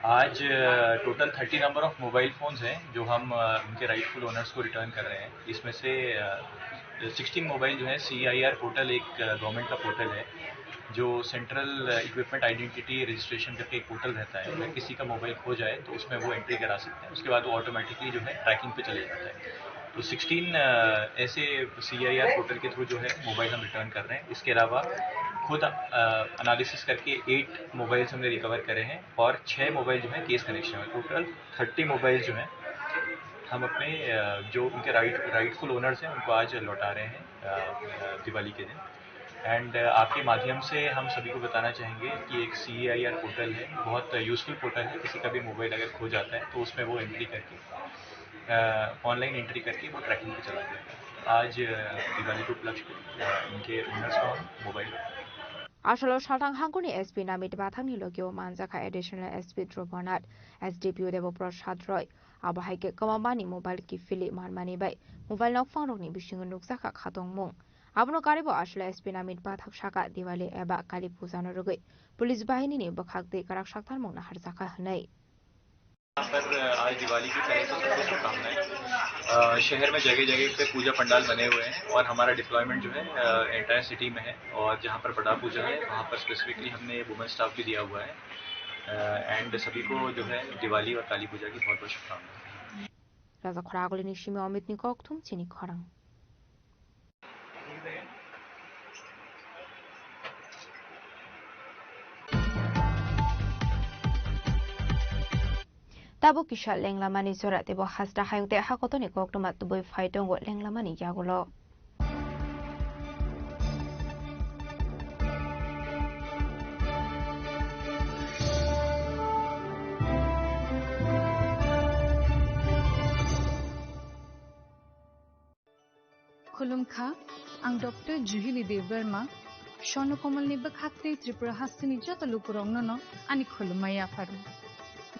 आज total thirty number of mobile phones हैं जो हम अ, उनके rightful owners को रिटर्न कर रहे हैं। इसमें से सिक्सटीन मोबाइल जो है, सीआईआर पोर्टल एक गवर्नमेंट का पोर्टल है जो सेंट्रल इक्विपमेंट आइडेंटिटी रजिस्ट्रेशन करके एक पोर्टल रहता है। अगर किसी का मोबाइल खो जाए तो उसमें वो एंट्री करा सकते हैं, उसके बाद वो ऑटोमेटिकली जो है ट्रैकिंग पे चले जाता है। तो सिक्सटीन ऐसे सीआईआर पोर्टल के थ्रू जो है मोबाइल हम रिटर्न कर रहे हैं। इसके अलावा खुद एनालिसिस करके एट मोबाइल्स हमने रिकवर करे हैं और छः मोबाइल जो है केस कनेक्शन है। टोटल थर्टी मोबाइल जो हैं हम अपने अ, जो उनके राइट राइटफुल ओनर्स हैं उनको आज लौटा रहे हैं अ, अ, दिवाली के दिन। एंड आपके माध्यम से हम सभी को बताना चाहेंगे कि एक सीआईआर पोर्टल है, बहुत यूजफुल पोर्टल है। किसी का भी मोबाइल अगर खो जाता है तो उसमें वो एंट्री करके, ऑनलाइन एंट्री करके वो ट्रैकिंग पे चला जाएगा। आज अ, दिवाली के उपलक्ष्य पे अ, उनके ओनर्स को हम mobile Asolo salthang hangkuni S P Namit Bathakni logio manjakha additional S P Dhruvanat, S D P O Debo Prasad Roy. Abo hai khe kwmamani mobile kiphilwi manmani bai mobile nokphangrokni bisingo nukjakha khatongmung. Abono karibo asolo S P Namit Bathak saka Diwali eba Kali Puja no rwgwi police bahini ni bwkhak twi kwrak sakthar mung naharjakha hwnwi. यहाँ पर आज दिवाली की पहले तो सबको शुभकामनाएं। अ, शहर में जगह जगह पे पूजा पंडाल बने हुए हैं और हमारा डिप्लॉयमेंट जो है एंटायर सिटी में है, और जहाँ पर बड़ा पूजा है वहाँ पर स्पेसिफिकली हमने वुमेन स्टाफ भी दिया हुआ है। एंड सभी को जो है दिवाली और काली पूजा की बहुत बहुत शुभकामनाएं। Raja Khoragulini simi Omitni kokthum chini khorang. Tabuk kisa lenglamani jora teibo hasta hayung tei hakotoni koktwma tubui phai tongo lenglamani yagulo. Khulumkha, ang Doctor Juhili Debbarma, Swarno Komalni bwkhak tei Tripura hasteni joto lukurokno no ani khulumma yapharo.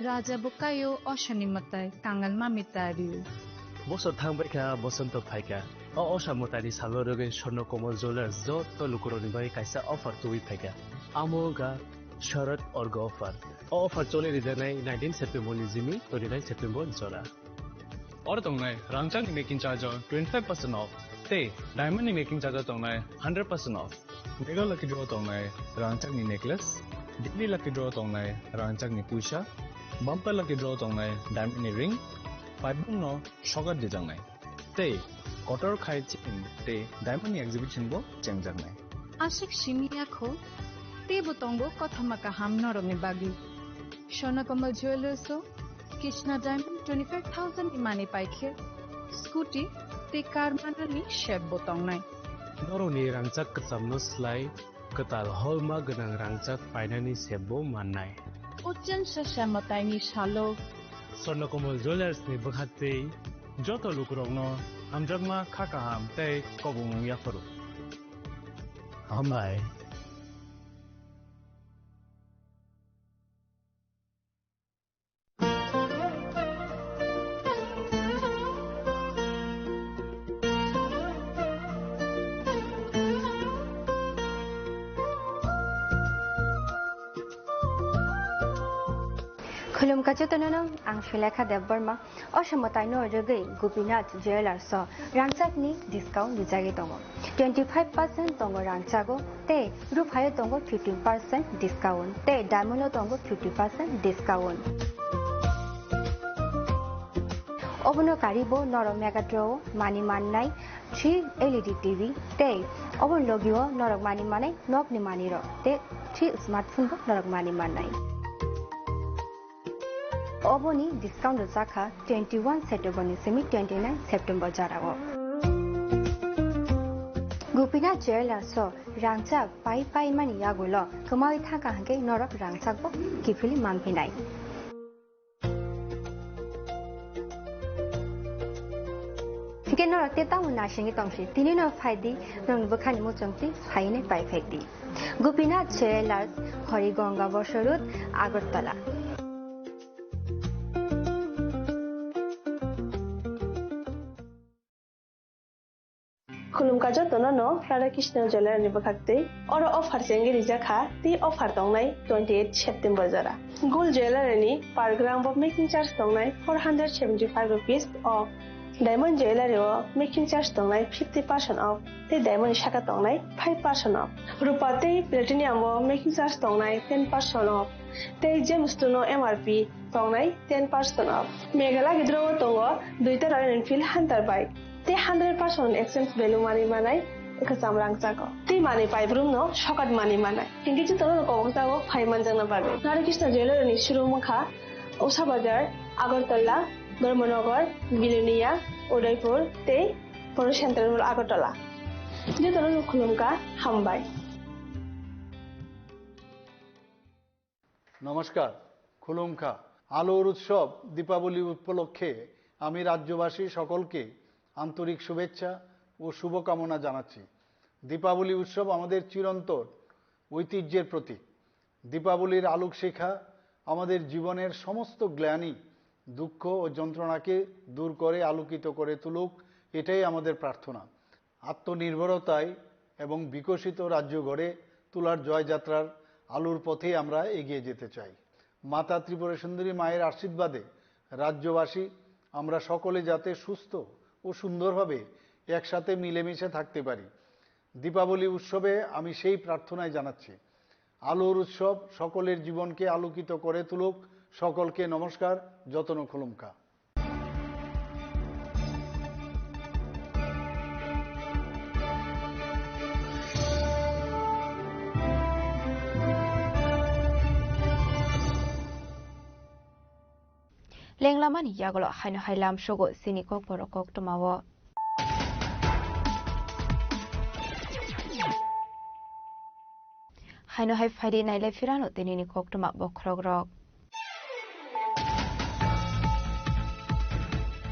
Raja bo kaio, osani mwtai, kangal mami tario. Bosor thangbaikha, bosonto phaikha. O osa mwtaini salo rwgwi Swarno Komal Jewellers joto lukurokni bagwi kaisa offer tubui phaikha. Amo wngkha Sharad Orgo offer. O offer choli rijaknai nineteen September ni jimi twenty nine September ni jora. Oro tongnai rangchakni making charge o twenty five percent off tei diamond ni making charge o tongnai hundred percent off. Mega lucky draw tongnai rangchakni necklace, daily lucky draw tongnai rangchakni puisa, bumper lucky draw tongnai diamond ni ring, paibung no sokat dijaknai. Tei kotor khai chain tei diamond ni exhibition bo chengjaknai. Aswk simi yakho, teibo tongo kothoma kaham norokni bagwi. Swarno Komal Jewellers o Krishna Diamond twenty five thousand ni manwi paikhe scooty tei car manani set bo tongnai. Norokni rangchak kwchamno slai kwtal holma gwnang rangchak painani set bo mannai. O chengsa sa mwtaini salo Swarno Komal Jewellers ni bwkhaktwi joto lukurokno hamjakma kha kaham tei kobongmung yapharo. Hambai. Khulumkha jotono no, ang Sulekha Debbarma. O somoi taino rwgwi Gopinath Jewellers o rangchakni discount rijagwi tongo. Twenty five percent tongo rangchago tei ruphaio tongo fifteen percent discount tei diamond o tongo fifty percent discount. Obono karibo norok Mega Draw o mani mannai three L E D T V tei obo logio norok mani manai nokni manwirok tei three smartphone bo norok mani mannai. Oboni discount rwjakha twenty one September ni simi twenty nine September jorao. Gopinath Jewellers o rangchak pai pai mani yagulo kwmawi thangkha hwnkhe norok rangchak bo kiphilwi manphinai. Hwnkhe norok tei tamo naisingwi tongsi, tini no phaidi, norokni bwkhani muchungtwi saini pai phekdi. Gopinath Jewellers, Harigonga Bosor Road, Agartala. Khulumkha jotono no Radha Krishna Jewellery ni bwkhak twi. Oro offer chengwi rijak kha, tei offer tongnai twenty eight September jora. Gold Jewellery ni per gram bo making charge tongnai four hundred seventy five rupees off. Diamond Jewellery o making charge tongnai fifty percent off, tei diamond ni saka tongnai five percent off. Rupa tei platinum o making charge tongnai ten percent off, tei gemstone o M R P tongnai ten percent off. Meghalaya gidro o tongo duita Royal Enfield Hunter bike. Tei hundred percent exchange value manwi manai kwcham rangchago. Tei manwi paibrum no sokat manwi manai. Hinkhe jotono kobokjago phai manjakna bagwi. Radha Krishna Jewellery ni showroom wngkha Usha Bazar, Agartala, Dharmanagar, Bilonia, Udaipur tei Polo Central Mall Agartala. Jotono khulumkha, hambai. নমস্কার, খুলুমখা। আলোর উৎসব দীপাবলি উপলক্ষে আমি রাজ্যবাসী সকলকে আন্তরিক শুভেচ্ছা ও শুভকামনা জানাচ্ছি। দীপাবলি উৎসব আমাদের চিরন্তন ঐতিহ্যের প্রতীক। দীপাবলির আলোকশিখা আমাদের জীবনের সমস্ত গ্লানি, দুঃখ ও যন্ত্রণাকে দূর করে আলোকিত করে তুলুক, এটাই আমাদের প্রার্থনা। আত্মনির্ভরতায় এবং বিকশিত রাজ্য গড়ে তোলার জয়যাত্রার আলোর পথে আমরা এগিয়ে যেতে চাই। মাতা ত্রিপুরা সুন্দরী মায়ের আশীর্বাদে রাজ্যবাসী আমরা সকলে যাতে সুস্থ ও সুন্দরভাবে একসাথে মিলেমিশে থাকতে পারি। দীপাবলি উৎসবে আমি সেই প্রার্থনাই জানাচ্ছি। আলোর উৎসব সকলের জীবনকে আলোকিত করে তুলুক। সকলকে নমস্কার, যতন খুলুমকা। Lenglamani yagulo haino hai lamsogo chini kokborok koktwmao. Haino hai phaidi nailai phirano tinini koktwma bokhorokrok.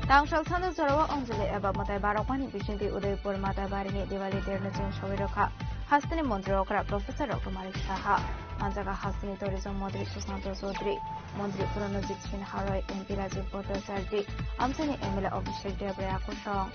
Tangsal sando jorao Anjali eba mwtai barokmani bisingtwi Udaipur Mata barini Diwali terno cheng sogwi rokha. Hasteni montri okra Professor Doctor Manik Saha. Manjaga hasteni tourism montri Sushanta Chaudhary. Montri Pranajit Sinha Roy, M P Rajiv Bhattacharjee, amchaini M L A Abhishek Debbarma kosong.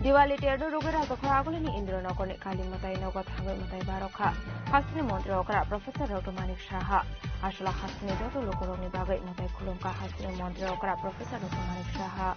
Diwali terno rugwi Rajakhor agulini Indranagarni Kali mwtai nogo thangwi mwtai barokha. Hasteni montri okra Professor Doctor Manik Saha. Aswla hasteni joto lukurokni bagwi mwtai khulumkha hasteni montri okra Professor Doctor Manik Saha.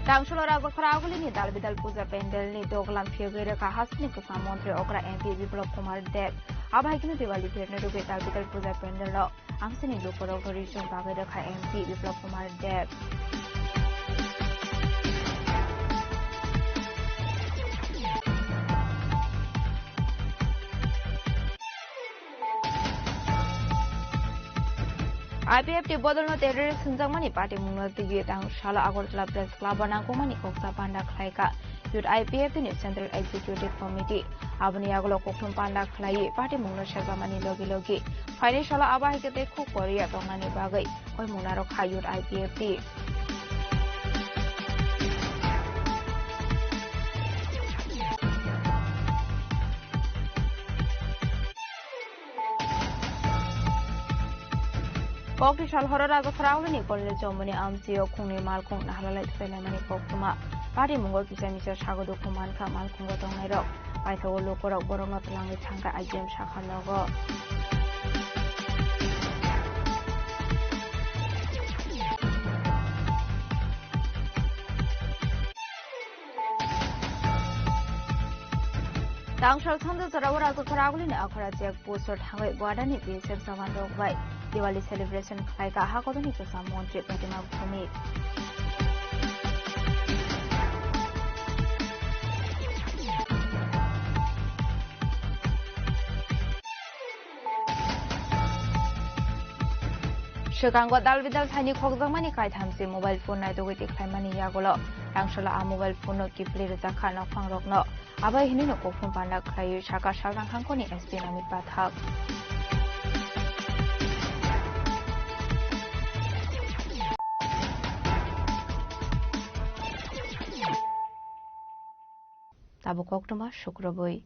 Tangsalo Rajakhor agulini Dalbidal puja pandalni doglam phiyogwi rwkha hasteni kwcham montri okra M P Biplab Kumar Deb. Abo hai kheno Diwali terno rugwi Dalbidal puja pandalno Amsini lukurok rwi chwng bagwi rwkha M P Biplab Kumar Deb. I P F T bodolno terrorist hwnjakmani patimungno twiwi tang salo Agartala Press Club o nangkukmani koksa panda khlaikha. Youth I P F T ni Central Executive Committee aboni yagulo kokthum panda khlaiwi patimungno seljamani logi logi phainai salo abo hai khe tei khuk Korea tongnani bagwi koimung narwkha Youth I P F T. Kokti sal horo Rajakhor agulini Kolel Chomoni amchio khungni malkhung naharlalai thwlaimani koktwma. Parimungo kisa misa sago dukhu mankha malkhungo tongnairok. Paithago lukurok borokno twlangwi thangkha I G M sakha nogo. Tangsal sando jorao Rajakhor agulini Akhora check post o thangwi Gwadani B S F jawan rok bai Diwali celebration khlaikha hakodani kwcham montri Pratima Bhumik. Swkango dal bidal thaini khokjakmani kaithamsi mobile phone naitugwi tikhlaimani yagulo rangsalo a mobile phone no kiphilwi rwjakha nokphangrokno. Abai hinwino kokthum panda khlaiwi sakha Salrang hangkhorni S P Namit Pathak. Bo koktwma sukrubwi.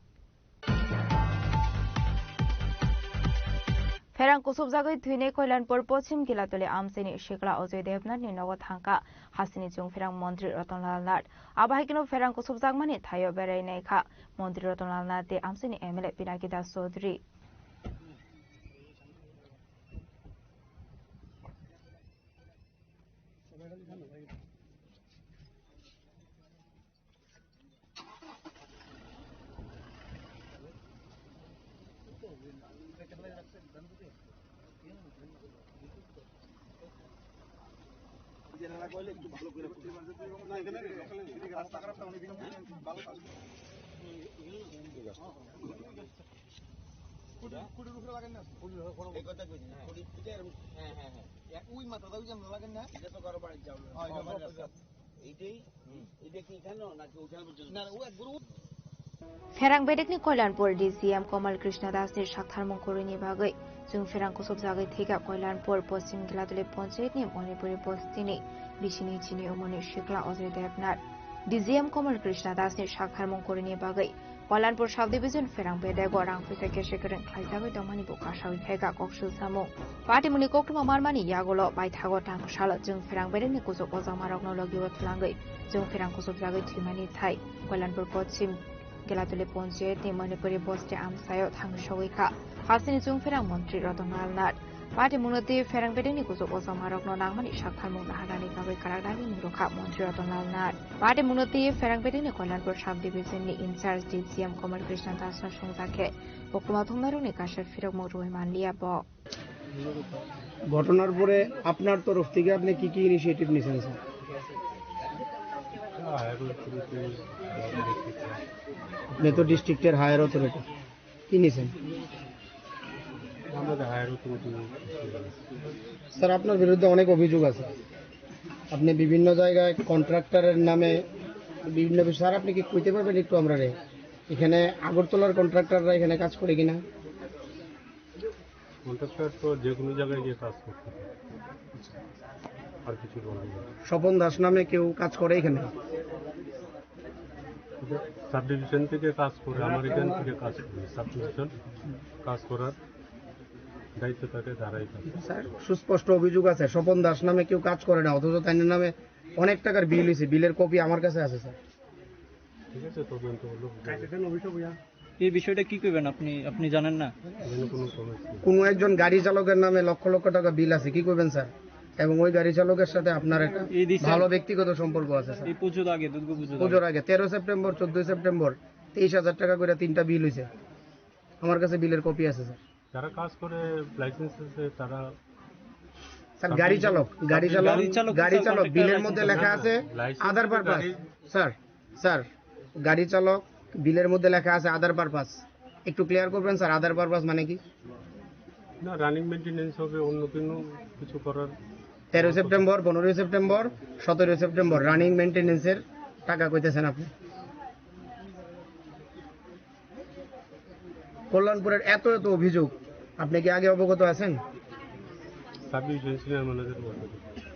Pherang kusubjagwi thwinai Koilanpur Pochim Gilatuli amchaini sikla Ajoy Debnath ni nogo thangkha hasini chwng pherang montri Ratanlal Nath. Abo hai kheno pherang kusubjakmani thaio berai naikha montri Ratanlal Nath tei amchaini M L A Pinaki Das Chaudhary. Pherang bedekni Koilanpur D C M Komal Krishna Das ni saktharmung kwrwini bagwi chwng pherang kusubjagwi thwikha Koilanpur Poschim Giladuli Panchayat ni Manipuri bosti ni bisini chini umuni sikla Ajoy Debnath. D C M Komal Krishna Das ni saktharmung kwrwini bagwi Koilanpur Sub Division pherang bedego rang pisa kesa kwrwng khlaijagwi tongmani bo kasawi phaikha kok swlsamung. Patimungni koktwma manmani yagulo baithago tang salo chwng pherang bedekni kuchuk ojakmarokno logio twlangwi chwng pherang kusubjagwi thwimani thai Koilanpur Poschim Gelatuli Panchayat ni Manipuri bosti amchaio thangwi sogwi kha. Hasteni chwng pherang montri Ratanlal Nath. Patimungno twi pherang bedekni kuchuk ojakmarokno nangmani saktharmung naharnani bagwi kwrak dagi mung rwkha montri Ratanlal Nath. Patimungno twi pherang bedekni Koilanpur Sub Division ni in charge D C M Komal Krishna Das no swngjak khe koktwma thumnairokni kaisa phirokmung rwui manliya bo. ঘটনার পরে আপনার তরফ থেকে আপনি কি কি ইনিশিয়েটিভ নিয়েছেন, স্যার? আপনি তো ডিস্ট্রিক্টের হায়ার অথরিটি, কি নিয়েছেন? আমরা তো হায়ার অথরিটি। স্যার, আপনার বিরুদ্ধে অনেক অভিযোগ আছে, আপনি বিভিন্ন জায়গায় কন্ট্রাক্টরের নামে বিভিন্ন বিষয়। স্যার, আপনি কি কইতে পারবেন একটু আমরারে, এখানে আগরতলার কন্ট্রাক্টররা এখানে কাজ করে কিনা? কন্ট্রাক্টর তো যে কোনো জায়গায় গিয়ে কাজ করতে পারে। আর কিছু বলার নেই। স্বপন দাস নামে কেউ কাজ করে এখানে? সাব ডিভিশন থেকে কাজ করে, আমার এখান থেকে কাজ করে। সাব ডিভিশন কাজ করার দায়িত্ব থাকে, ধারাই কাজ। স্যার, সুস্পষ্ট অভিযোগ আছে, স্বপন দাস নামে কেউ কাজ করে না, অথচ তার নামে অনেক টাকার বিল হয়েছে, বিলের কপি আমার কাছে আছে, স্যার। ঠিক আছে, তদন্ত হলো। এই বিষয়টা কি করবেন আপনি, আপনি জানেন না? এখানে কোনো প্রমিস নেই। কোনো একজন গাড়ি চালকের নামে লক্ষ লক্ষ টাকা বিল আছে, কি করবেন স্যার? এবং ওই গাড়ি চালকের সাথে আপনার একটা এই দিশা ভালো ব্যক্তিগত সম্পর্ক আছে স্যার। এই পুজোর আগে, দুর্গা পুজোর আগে। পুজোর আগে, তেরো সেপ্টেম্বর, চোদ্দই সেপ্টেম্বর, তেইশ হাজার টাকা করে তিনটা বিল হয়েছে। আমার কাছে বিলের কপি আছে স্যার। যারা কাজ করে, লাইসেন্স আছে, তারা স্যার, গাড়ি চালক, গাড়ি চালক, গাড়ি চালক, গাড়ি চালক, কন্ট্রাক্টর বিলের মধ্যে লেখা আছে, না, লাইসেন্স আদার আছে পারপাস। গাড়ি। স্যার, স্যার, গাড়ি চালক, বিলের মধ্যে লেখা আছে আদার পারপাস। একটু ক্লিয়ার করবেন স্যার, আদার পারপাস মানে কি? না, রানিং মেইনটেনেন্স হবে, অন্য কোনো কিছু করার। তেরো সেপ্টেম্বর, পনেরোই সেপ্টেম্বর, সতেরোই সেপ্টেম্বর রানিং মেইনটেনেন্সের টাকা কইতেছেন আপনি। কল্যাণপুরের এত এত অভিযোগ, আপনি কি আগে অবগত আছেন? সাব ডিভিশন সিনিয়র ম্যানেজার বলতে।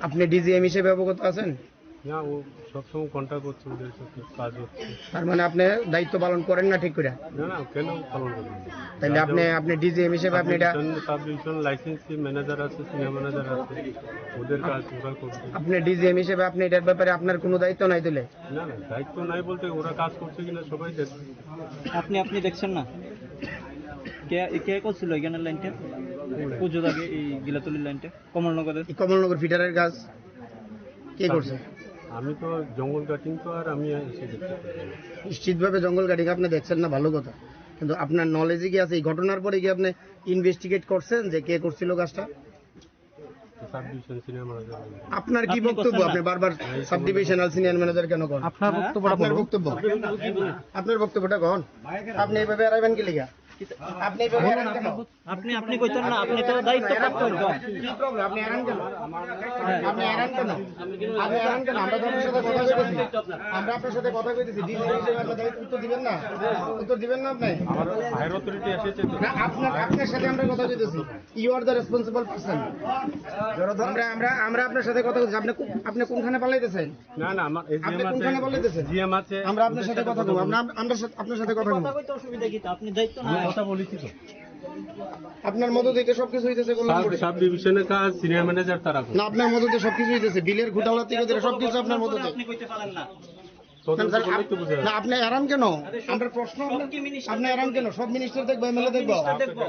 আপনি ডিজিএম হিসেবে অবগত আছেন? না, ও সবসময় কন্ট্যাক্ট করছে, ওদের সাথে কাজ হচ্ছে। তার মানে আপনি দায়িত্ব পালন করেন না ঠিক করে? না, না, কেন পালন করবেন না? তাহলে আপনি, আপনি ডিজিএম হিসেবে আপনি এটা sub division, sub division licensee manager আছে, সিনিয়র ম্যানেজার আছে, ওদের কাজ ওরা করবে। আপনি ডিজিএম হিসেবে আপনি এটার ব্যাপারে আপনার কোনো দায়িত্ব নাই তাহলে? না, না, দায়িত্ব নাই বলতে ওরা কাজ করছে কিনা সবাই দেখবে। আপনি, আপনি দেখছেন না? কে, কে করছিল এখানে লাইনটা? পুজোর আগে এই গিলাতলির লাইনটা? কমলনগরের? এই কমলনগর ফিডারের কাজ কে করছে? আমি তো জঙ্গল কাটিং তো আর আমি এসে দেখতে পারি না। নিশ্চিতভাবে জঙ্গল কাটিং আপনি দেখছেন না, ভালো কথা। কিন্তু আপনার নলেজে কি আছে? এই ঘটনার পরে কি আপনি ইনভেস্টিগেট করছেন যে কে করছিল কাজটা? Sub division senior manager. আপনার কি আপনি বক্তব্য? করছেন না? আপনি বারবার সাব ডিভিশনাল সিনিয়র ম্যানেজার কেন করেন? আপনার বক্তব্যটা আপনার বলুন। বক্তব্য। আপনার বক্তব্যটা কন। আপনি এইভাবে এড়াইবেন কি লিগা? আপনি এভাবে এড়ান কেন? আপনি, আপনি কইতেন না, আপনি তো দায়িত্ব প্রাপ্ত একজন। কি প্রবলেম? আপনি এড়ান কেন? আপনি এড়ান কেন? আপনি এড়ান কেন? আমরা তো আপনার সাথে কথা কইতেছি। আমরা আপনার সাথে কথা কইতেছি। ডিসি হিসেবে আপনি দায়িত্ব উত্তর দিবেন না? উত্তর দিবেন না আপনি? আমার হায়ার অথরিটি এসেছে তো। না, আপনার, আপনার সাথে আমরা কথা কইতেছি। You are the responsible person. আমরা, আমরা, আমরা আপনার সাথে কথা কইতেছি। আপনি কো-, আপনি কোনখানে পালাইতেছেন? না, না, আমার এজিএম আপনি আছে, কোনখানে পালাইতেছেন? জিএম আছে। আমরা আপনার সাথে কথা বলবো। আমরা, আমরা সাথে, আপনার সাথে কথা বলবো। কথা কইতে অসুবিধা কি? তো আপনি দায়িত্ব না আমি নেন। কথা বলেছি তো। আপনার মদতে সবকিছু হইতেছে কল্যাণপুরে। সাব ডিভিশনের কাজ সিনিয়র ম্যানেজার তারা করে। না, আপনার মদতে সবকিছু হইতেছে। বিলের ঘোটালা থেকে ধরে সবকিছু আপনার মদতে। আপনি কইতে পারেন না। তদন্ত না, স্যার, করলেই তো বোঝা যাবে। না, আপনি এড়ান কেন? আমরা প্রশ্ন, সব কি মিনিস্টার আপনি এড়ান কেন? সব মিনিস্টার দেখবো, এমএলএ দেখবো। মিনিস্টার দেখবো।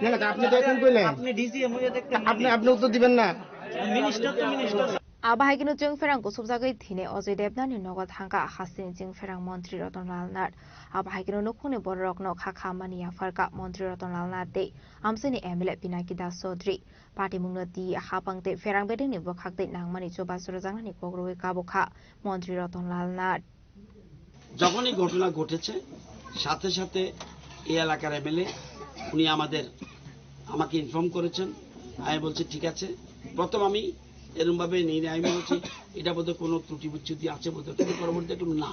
না, না, আপনি তো এখন কইলেন। আপনি ডিজিএম হয়ে দেখতেন না। আপনি, আপনি উত্তর দিবেন না। মিনিস্টার তো minister. Abo hai kheno chwng pherang kusubjagwi thini Ajay Devgani nogo thangkha hasteni chwng pherang montri Ratan Lal Nath. Abo hai kheno nukhungni bororokno kha khammani yapharkha montri Ratan Lal Nath tei amchaini M L A Pinaki Das Chaudhary. Patimungno twi hapang tei pherang bedengni bwkhak tei nangmani chubachu rwjaknani kok rwui kabukha montri Ratan Lal Nath. যখনই ঘটনা ঘটেছে, সাথে সাথে এই এলাকার এমএলএ উনি আমাদের, আমাকে ইনফর্ম করেছেন। আমি বলছি, "ঠিক আছে।" প্রথম আমি এরমভাবে নিই না, আমি বলছি, "এটা বোধহয় কোনো ত্রুটি বিচ্যুতি আছে বোধহয়।" কিন্তু পরবর্তীতে একটু না,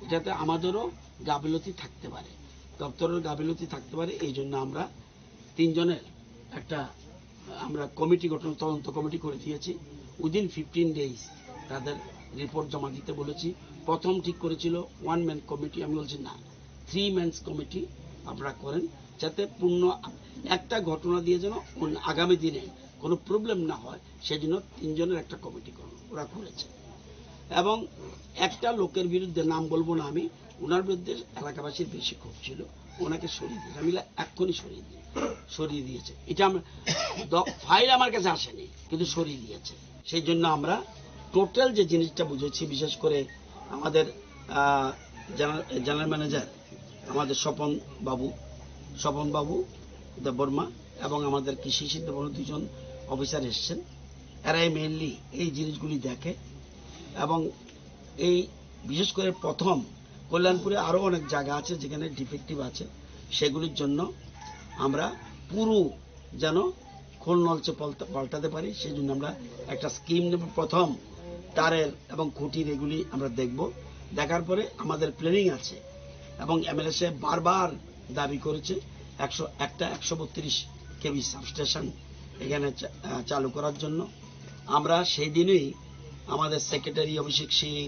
এটাতে আমাদেরও গাফিলতি থাকতে পারে, দপ্তরের গাফিলতি থাকতে পারে, এই জন্য আমরা তিনজনের একটা আমরা কমিটি গঠন, তদন্ত কমিটি করে দিয়েছি। উইদিন ফিফটিন ডেজ তাদের রিপোর্ট জমা দিতে বলেছি। প্রথম ঠিক করেছিল ওয়ান ম্যান কমিটি, আমি বলছি, "না, থ্রি ম্যানস কমিটি আপনারা করেন, যাতে পূর্ণ একটা ঘটনা দিয়ে যেন অন্য আগামী দিনে কোনো প্রবলেম না হয়, সেজন্য তিনজনের একটা কমিটি করুন।" ওরা করেছে। এবং একটা লোকের বিরুদ্ধে, নাম বলবো না আমি, ওনার বিরুদ্ধে এলাকাবাসীর বেশি ক্ষোভ ছিল, ওনাকে সরিয়ে দিন। আমি বললাম, "এক্ষুনি সরিয়ে দিন।" সরিয়ে দিয়েছে। এটা আমরা দ-, ফাইল আমার কাছে আসেনি, কিন্তু সরিয়ে দিয়েছে। সেই জন্য আমরা টোটাল যে জিনিসটা বুঝেছি, বিশেষ করে আমাদের, আহ, জেনারেল, জেনারেল ম্যানেজার আমাদের স্বপন বাবু, স্বপন বাবু দেববর্মা এবং আমাদের কৃষি সিদ্ধ বর্মা দুজন অফিসার এসছেন। এরাই মেইনলি এই জিনিসগুলি দেখে এবং এই বিশেষ করে প্রথম কল্যাণপুরে আরও অনেক জায়গা আছে যেখানে ডিফেক্টিভ আছে, সেগুলির জন্য আমরা পুরো যেন খোল নলচে পাল্টা-, পাল্টাতে পারি, সেই জন্য আমরা একটা স্কিম নেব। প্রথম তারের এবং খুঁটির এগুলি আমরা দেখব, দেখার পরে আমাদের প্ল্যানিং আছে এবং এমএলএ সাহেব বারবার দাবি করেছে একশো, একটা একশো বত্রিশ কেভি সাবস্টেশন এখানে চা-, আহ, চালু করার জন্য। আমরা সেই দিনই আমাদের সেক্রেটারি অভিষেক সিং,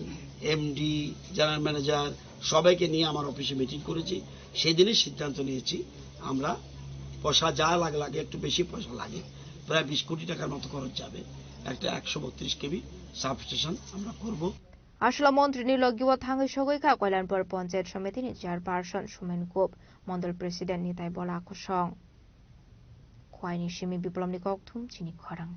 এমডি, জেনারেল ম্যানেজার সবাইকে নিয়ে আমার অফিসে মিটিং করেছি। সেই দিনই সিদ্ধান্ত নিয়েছি আমরা পয়সা যা লাগে, লাগে, একটু বেশি পয়সা লাগে, প্রায় বিশ কোটি টাকার মতো খরচ যাবে, একটা একশো বত্রিশ কেভি সাবস্টেশন আমরা করব। Aswla montri ni logi o thangwi sogwi kha Koilanpur Panchayat Samiti ni chairperson Sumen Gup, mondol president Nitai Bola Kosong. Khwaini simi Biplomni kokthum chini khorang.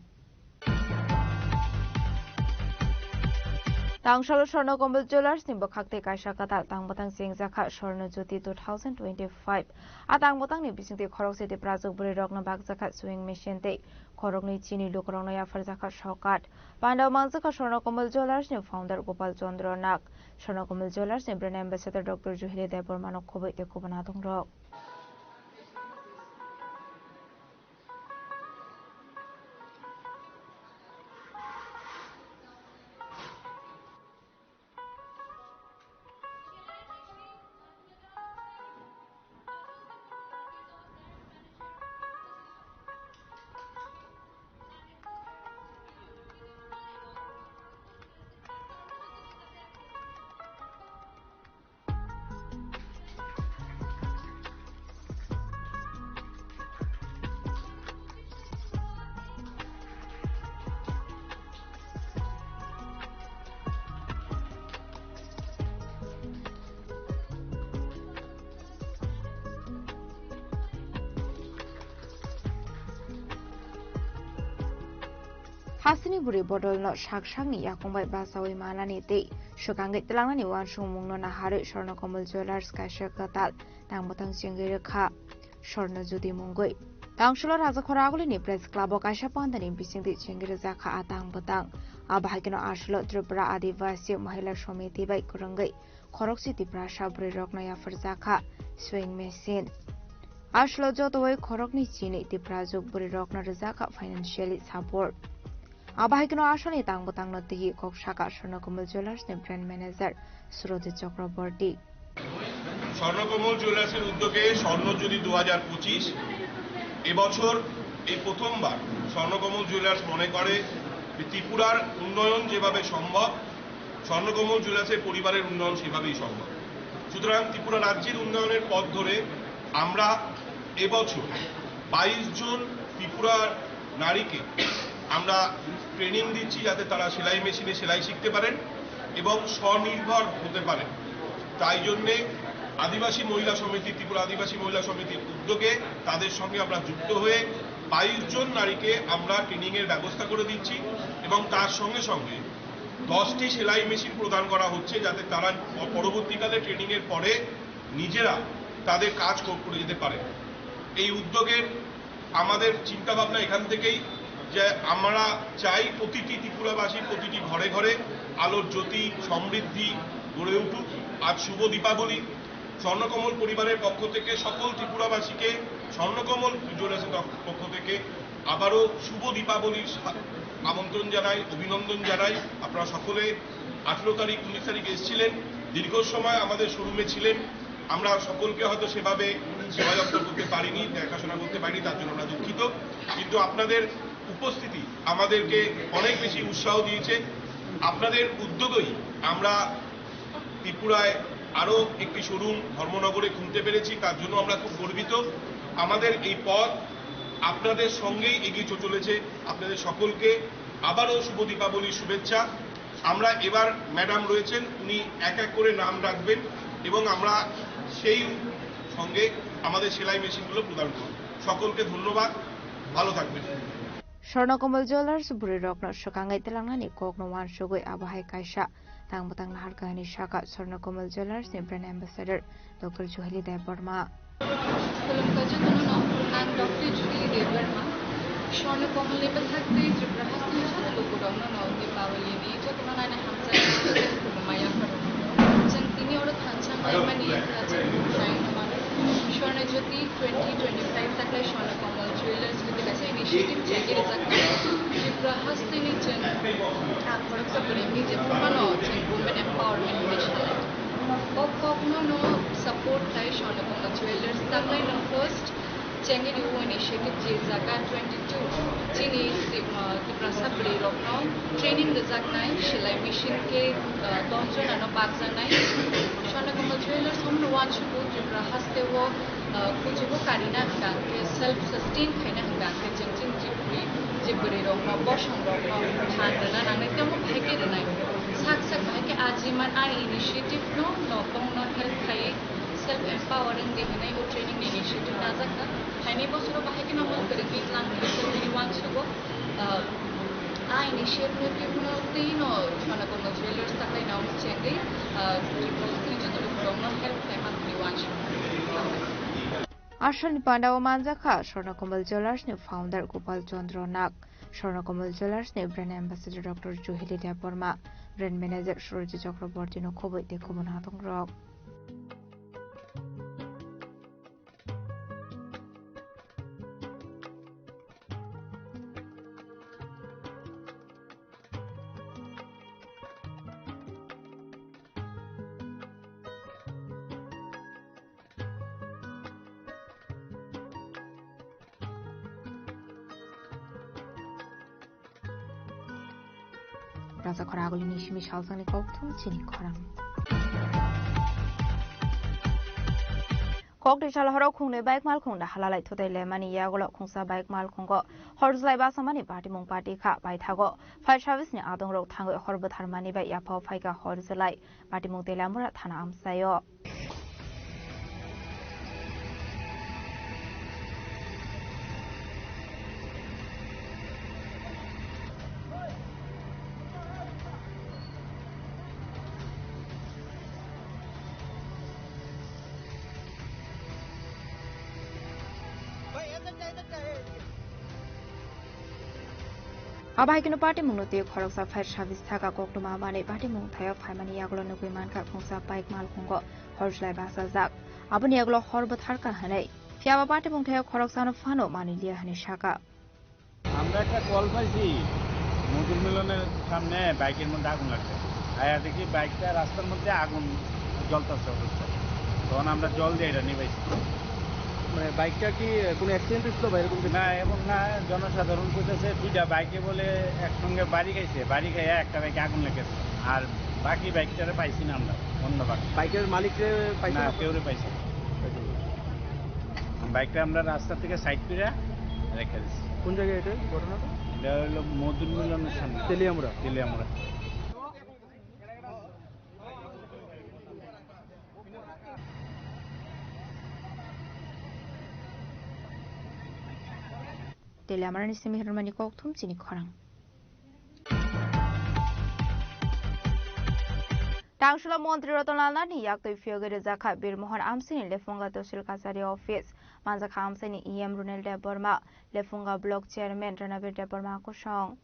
Tangsalo Swarna Komal Jewellers ni bwkhak tei kaisa kwtal tang bwtang chengjakha Swarna Jyoti two thousand twenty-five. A tang bwtang ni bisingtwi khoroksa tei prajwk bwrwi rokno bakjakha sewing machine tei khoroknwi chini lukurokno yapharjakha sokat. Pandao manjakha Swarna Komal Jewellers ni founder Gopal Chandra Nag. Swarna Komal Jewellers ni brand ambassador Doctor Juhili Debbarma no khobwi tei kubun adongrok. Hasteni bwrwi bodolno sak sakni yakung bai bachaui manani tei swkangwi twlangnani uansukmungno naharwi Swarna Komal Jewellers kaisa kwtal tang bwtang chengwi rwkha Swarna Jyoti mungwi. Tangsalo Rajakhor Agulini Press Club o kaisa pandani bisingtwi chengwi rwjakha a tang bwtang. Abo hai kheno aswlo Tripura Adivasi Mahila Samiti bai kwrwngwi khoroksa Tiprasa bwrwirokno yapharjakha sewing machine. Aslo jotoi khoroknwi chini Tiprajwk bwrwirokno rwjakha financially support. Abo hai kheno asolni tang bwtangno twi kok sakha Swarnakomal Jewellers ni brand manager Surajit Chakraborty. Swarnakamal জুয়েলার্সের উদ্যোগে স্বর্ণ জয়ন্তী দু হাজার পঁচিশ, এবছর এই প্রথমবার স্বর্ণকমল জুয়েলার্স মনে করে যে ত্রিপুরার উন্নয়ন যেভাবে সম্ভব, স্বর্ণকমল জুয়েলার্সের পরিবারের উন্নয়ন সেভাবেই সম্ভব। সুতরাং ত্রিপুরা রাজ্যের উন্নয়নের পথ ধরে আমরা এবছর বাইশ জন ত্রিপুরা নারীকে আমরা ট্রেনিং দিচ্ছি, যাতে তারা সেলাই মেশিনে সেলাই শিখতে পারেন এবং স্বনির্ভর হতে পারেন। তাই জন্যে আদিবাসী মহিলা সমিতি, ত্রিপুরা আদিবাসী মহিলা সমিতির উদ্যোগে তাদের সঙ্গে আমরা যুক্ত হয়ে বাইশ জন নারীকে আমরা ট্রেনিংয়ের ব্যবস্থা করে দিচ্ছি এবং তার সঙ্গে সঙ্গে দশটি সেলাই মেশিন প্রদান করা হচ্ছে, যাতে তারা প-, পরবর্তীকালে ট্রেনিংয়ের পরে নিজেরা তাদের কাজ ক-, করে যেতে পারে। এই উদ্যোগের আমাদের চিন্তাভাবনা এখান থেকেই যে আমরা চাই প্রতিটি ত্রিপুরাবাসী, প্রতিটি ঘরে ঘরে আলোর জ্যোতি, সমৃদ্ধি গড়ে উঠুক। আজ শুভ দীপাবলি। স্বর্ণকমল পরিবারের পক্ষ থেকে সকল ত্রিপুরাবাসীকে স্বর্ণকমল জুয়েলার্সের পক্ষ থেকে আবারও শুভ দীপাবলির সা-, আমন্ত্রণ জানাই, অভিনন্দন জানাই। আপনারা সকলে আঠারো তারিখ, উনিশ তারিখ এসেছিলেন, দীর্ঘ সময় আমাদের শোরুমে ছিলেন। আমরা সকলকে হয়তো সেভাবে সেবা যত্ন করতে পারিনি, দেখাশোনা করতে পারিনি, তার জন্য আমরা দুঃখিত। কিন্তু আপনাদের উপস্থিতি আমাদেরকে অনেক বেশি উৎসাহ দিয়েছে। আপনাদের উদ্যোগেই আমরা ত্রিপুরায় আরও একটি শোরুম ধর্মনগরে খুলতে পেরেছি, তার জন্য আমরা খুব গর্বিত। আমাদের এই পথ আপনাদের সঙ্গেই এগিয়ে চ-, চলেছে। আপনাদের সকলকে আবারও শুভ দীপাবলির শুভেচ্ছা। আমরা এবার ম্যাডাম রয়েছেন, উনি এক এক করে নাম রাখবেন এবং আমরা সেই সঙ্গে আমাদের সেলাই মেশিনগুলো প্রদান করব। সকলকে ধন্যবাদ, ভালো থাকবেন। Swarnakomal Jewellers bwrwirokno swkangwi twlangnani kokno uansugwi abo hai kaisa tang bwtang naharkha hwnwi sakha Swarnakomal Jewellers ni brand ambassador Doctor Juhili Debbarma. Khulumkha jotono no, ang Doctor Juhili Debbarma. Swarnakomal ni bwsakte Tripura hasteni joto lukurokno no Deepavali ni jotono naina hamjakma khulumma yapharo. Chwng tini oro thansa khlaimani kha chwng sai mano. Swarna Jyoti twenty twenty-five taklai Swarnakomal Jewellers ni kaisa initiative chengwi rwjaknai. Tripura hasteni chwng ang khoroksa bwrwini je phano chwng women empowerment hwnwi salai. O kokno no support khai Swarnakomal Jewellers taklai no first chengwi rio initiative je jaga twenty-two chini, uh, Tiprasa bwrwirokno training rwjaknai, silai machine khe, uh, don jona no bakjaknai. Swarnakomal Jewellers omono uansukgo Tripura hasteo, uh, kuchugo karina hwnkha hwnkhe self sustain khaina hwnkha hwnkhe chwng chini je bwrwi, je bwrwirokno, bosongrokno phan rwna nangnai, tei omo bahai khe rwnai. Sak sak bahai khe ajiman ani initiative no nokong no help khai self empowering di hwnwi o training ni initiative najak kha. Haini bosoro bahai kheno mung kwrwngwi tlang kha, tei uansukgo, ah, a initiative no twi no Swarnakomal Jewellers taklai no chengwi, ah, Tripura ni joto lukurokno help khlaima hwnwi uansukgo. Asolni pandao manjakha Swarnakomal Jewellers ni founder Gopal Chandra Nag, Swarnakomal Jewellers ni brand ambassador Doctor Juhili Debbarma, brand manager Surajit Chakraborty no khobwi tei kubun hatongrok. Raja khorang agulini simi salsangni kokthum chini khorang. Kokti sal horo khungnwi bike malkhung da halalai thutai lemani yagulo khungsa bike malkhungo horjlai basamani patimung pati kha paithago fire service ni adongrok thangwi hor bwtharmani bai yaphao phaikha horjlai patimung Teliamura thana amchaio. Abo hai kheno patimungno twi khoroksa fire service saka koktwma manwi patimung thaio phaimani yagulo nugwi mankha khungsa bike malkhungo horjlai bachajak. Aboni yagulo hor bwtharkha hwnwi Phiya ba patibung thai khoroksano phano manwi liya hwnwi sakha. আমরা একটা কল পাইছি, মধুর মিলনের সামনে বাইকের মধ্যে আগুন লাগছে। আয়া দেখি বাইকটা রাস্তার মধ্যে আগুন জ্বলতেছে অবস্থায়। তখন আমরা জল দিয়ে এটা নিবাইছি। মানে, বাইকটা কি কোনো অ্যাক্সিডেন্ট হয়েছিল বা এরকম কিছু? না, এবং না, জনসাধারণ কইতেছে দুইটা বাইকে বলে একসঙ্গে বাড়ি খাইছে, বাড়ি খাইয়া একটা বাইকে আগুন লেগেছে। আর বাকি বাইকটারে পাইছি না আমরা, অন্য বাইক। বাইকের মালিকরে পাইছেন না, আপনারা? কেউরে পাইছি না। বাইকটা আমরা রাস্তা থেকে সাইড করে রেখে দিচ্ছি। কোন জায়গায় এটা ঘটনাটা? এটা হলো মধুর মিলনের সামনে। তেলিয়ামুড়া। Teliamura. Teliamarani simi hirmani kokthum chini khorang. Tangshula Montri Ratan Lal Nath ni yaktwi phiyogwi rwjakha Bir Mohan Amsini Lefunga Tosil Kachari Office. Manjakha Amsini E M Runel Debbarma, Lefunga Block Chairman Ranabir Debbarma kosong.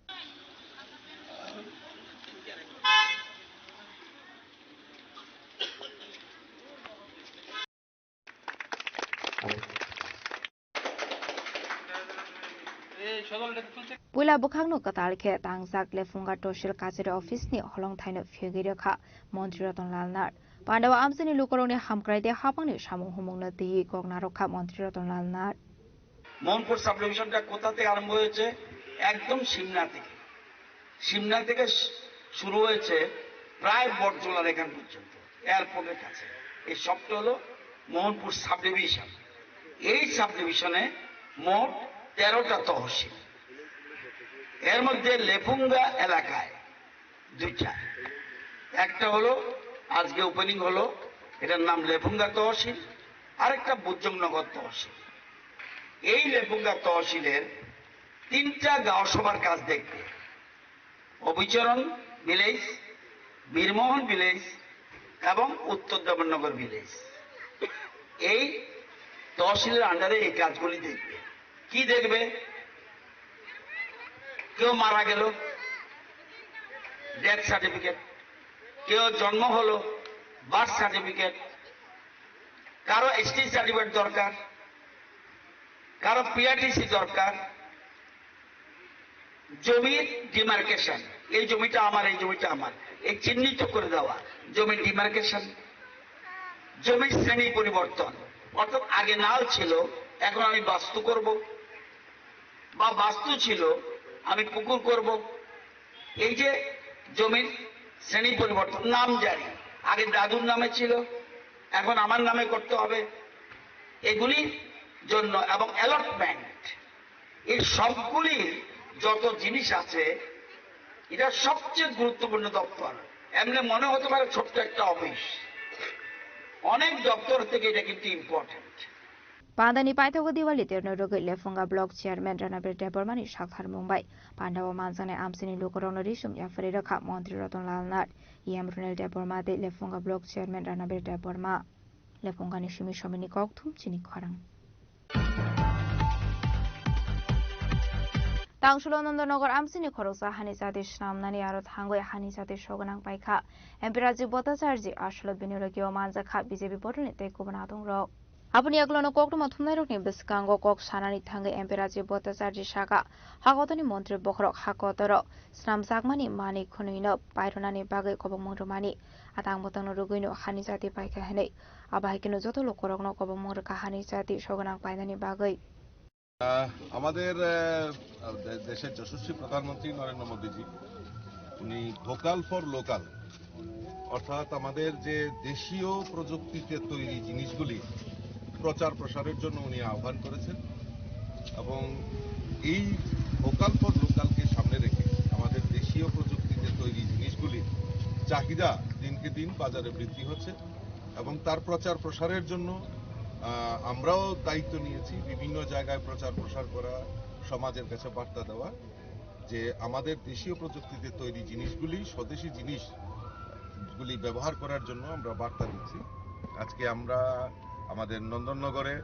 Puila bwkhakno kwtal khe tangjak Lefunga Tosil Kachari Office ni holongthaino phiyogwi rwkha Montri Ratan Lal Nath. Pandao amchaini lukurokni hamkrai tei hapangni samung humungno twiwi kok narwkha Montri Ratan Lal Nath. Mohanpur sub ডিভিশনটা কোথা থেকে আরম্ভ হয়েছে? একদম সিমনা থেকে। সিমনা থেকে শু-, শুরু হয়েছে প্রায় বটজোলার এখান পর্যন্ত, এয়ারপোর্টের কাছে। এই সবটা হলো মোহনপুর সাব ডিভিশন। এই সাব ডিভিশনে মোট তেরোটা তহসিল। এর মধ্যে লেফুঙ্গা এলাকায় দুইটা, একটা হলো আজকে ওপেনিং হলো, এটার নাম লেফুঙ্গা তহসিল, আরেকটা বুজংনগর তহসিল। এই লেফুঙ্গা তহসিলের তিনটা গাঁও সভার কাজ দেখবে, অবিচরণ ভিলেজ, বীরমোহন ভিলেজ এবং উত্তর দেবনগর ভিলেজ। এই তহসিলের আন্ডারে এই কাজগুলি দেখবে। কি দেখবে? কেউ মারা গেল, ডেথ সার্টিফিকেট, কেউ জন্ম হলো, বার্থ সার্টিফিকেট, কারো এসটি সার্টিফিকেট দরকার, কারো পিআরটিসি দরকার, জমির ডিমার্কেশন, এই জমিটা আমার, এই জমিটা আমার, এই চিহ্নিত করে দেওয়া, জমির ডিমার্কেশন, জমির শ্রেণী পরিবর্তন, অর্থাৎ আগে নাল ছিল, এখন আমি বাস্তু করব, বা বাস্তু ছিল, আমি পুকুর করব। এই যে জমির শ্রেণী পরিবর্তন, নাম জারি, আগে দাদুর নামে ছিল, এখন আমার নামে করতে হবে। এগুলির জন্য এবং অ্যালটমেন্ট, এই সবগুলি যত জিনিস আছে, এটা সবচেয়ে গুরুত্বপূর্ণ দপ্তর। এমনি মনে হতে পারে ছোট্ট একটা অফিস, অনেক দপ্তর থেকে এটা কিন্তু important. Pandani paithago Diwali terno rwgwi Lefunga Block Chairman Ranabir Debbarmani saktharmung bai pandao manjaknai amchaini lukurokno risum yapharwi rwkha Montri Ratan Lal Nath, E M Runel Debbarma tei Lefunga Block Chairman Ranabir Debbarma. Lefungani simi somini kokthum chini khorang. Tangsulo Nandanagar amchaini khoroksa hani jati swnamnani aro thangwi hani jati sogwnang paikha M P Rajiv Bhattacharjee, aswkno bini logi-o manjakha B J P bodolni tei kubun adongrok. Aboni yagulono koktwma thumnairokni bwskango kok sanani thangwi M P Rajiv Bhattacharjee sakha, hakotoni montri bokhorok hakotoro swnamjakmani manwi khwnwino pairwnani bagwi kobongmung rwmani, atang bwtangno rwgwino hani jati paikha hwnwi. Abo hai kheno joto lukurokno kobongmung rwkha hani jati sogwnang painani bagwi. আহ, আমাদের, আহ, দে-, দেশের যশস্বী প্রধানমন্ত্রী নরেন্দ্র মোদীজি, উনি vocal for local, অর্থাৎ আমাদের যে দেশীয় প্রযুক্তিতে তৈরি জিনিসগুলি প্রচার প্রসারের জন্য উনি আহ্বান করেছেন। এবং এই ভোকাল ফর লোকালকে সামনে রেখে আমাদের দেশীয় প্রযুক্তিতে তৈরি জিনিসগুলির চাহিদা দিনকে দিন বাজারে বৃদ্ধি হচ্ছে। এবং তার প্রচার প্রসারের জন্য, আহ, আমরাও দায়িত্ব নিয়েছি বিভিন্ন জায়গায় প্রচার প্রসার করা, সমাজের কাছে বার্তা দেওয়া যে আমাদের দেশীয় প্রযুক্তিতে তৈরি জিনিসগুলি, স্বদেশি জিনিসগুলি ব্যবহার করার জন্য আমরা বার্তা দিচ্ছি। আজকে আমরা আমাদের নন্দননগরে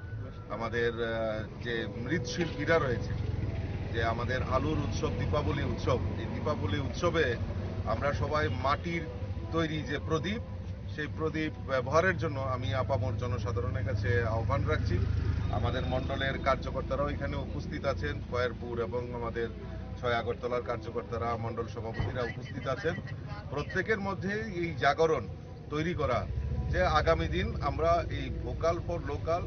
আমাদের, আহ, যে মৃৎশিল্পীরা রয়েছে, যে আমাদের আলুর উৎসব, দীপাবলি উৎসব, এই দীপাবলি উৎসবে আমরা সবাই মাটির তৈরি যে প্রদীপ, সেই প্রদীপ ব্যবহারের জন্য আমি আপামর জনসাধারণের কাছে আহ্বান রাখছি। আমাদের মণ্ডলের কার্যকর্তারাও এখানে উপস্থিত আছেন, খয়েরপুর এবং আমাদের ছয় আগরতলার কার্যকর্তারা, মণ্ডল সভাপতিরা উপস্থিত আছেন। প্রত্যেকের মধ্যে এই জাগরণ তৈরি করা, যে আগামী দিন আমরা এই ভোকাল ফর লোকাল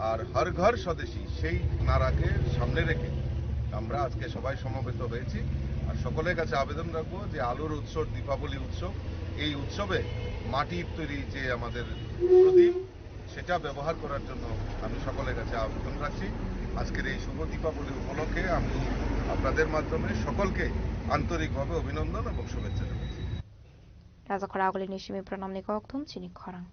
আর হর ঘর স্বদেশী, সেই নারাকে সামনে রেখে আমরা আজকে সবাই সমবেত হয়েছি। আর সকলের কাছে আবেদন রাখবো যে আলোর উৎসব দীপাবলি উৎসব, এই উৎসবে মাটির তৈরি যে আমাদের প্রদীপ, সেটা ব্যবহার করার জন্য আমি সকলের কাছে আবেদন রাখছি। আজকের এই শুভ দীপাবলি উপলক্ষে আমি আপনাদের মাধ্যমে সকলকে আন্তরিকভাবে অভিনন্দন এবং শুভেচ্ছা জানাচ্ছি। Rajakhor Agulini simi pranamni kokthum chini khorang.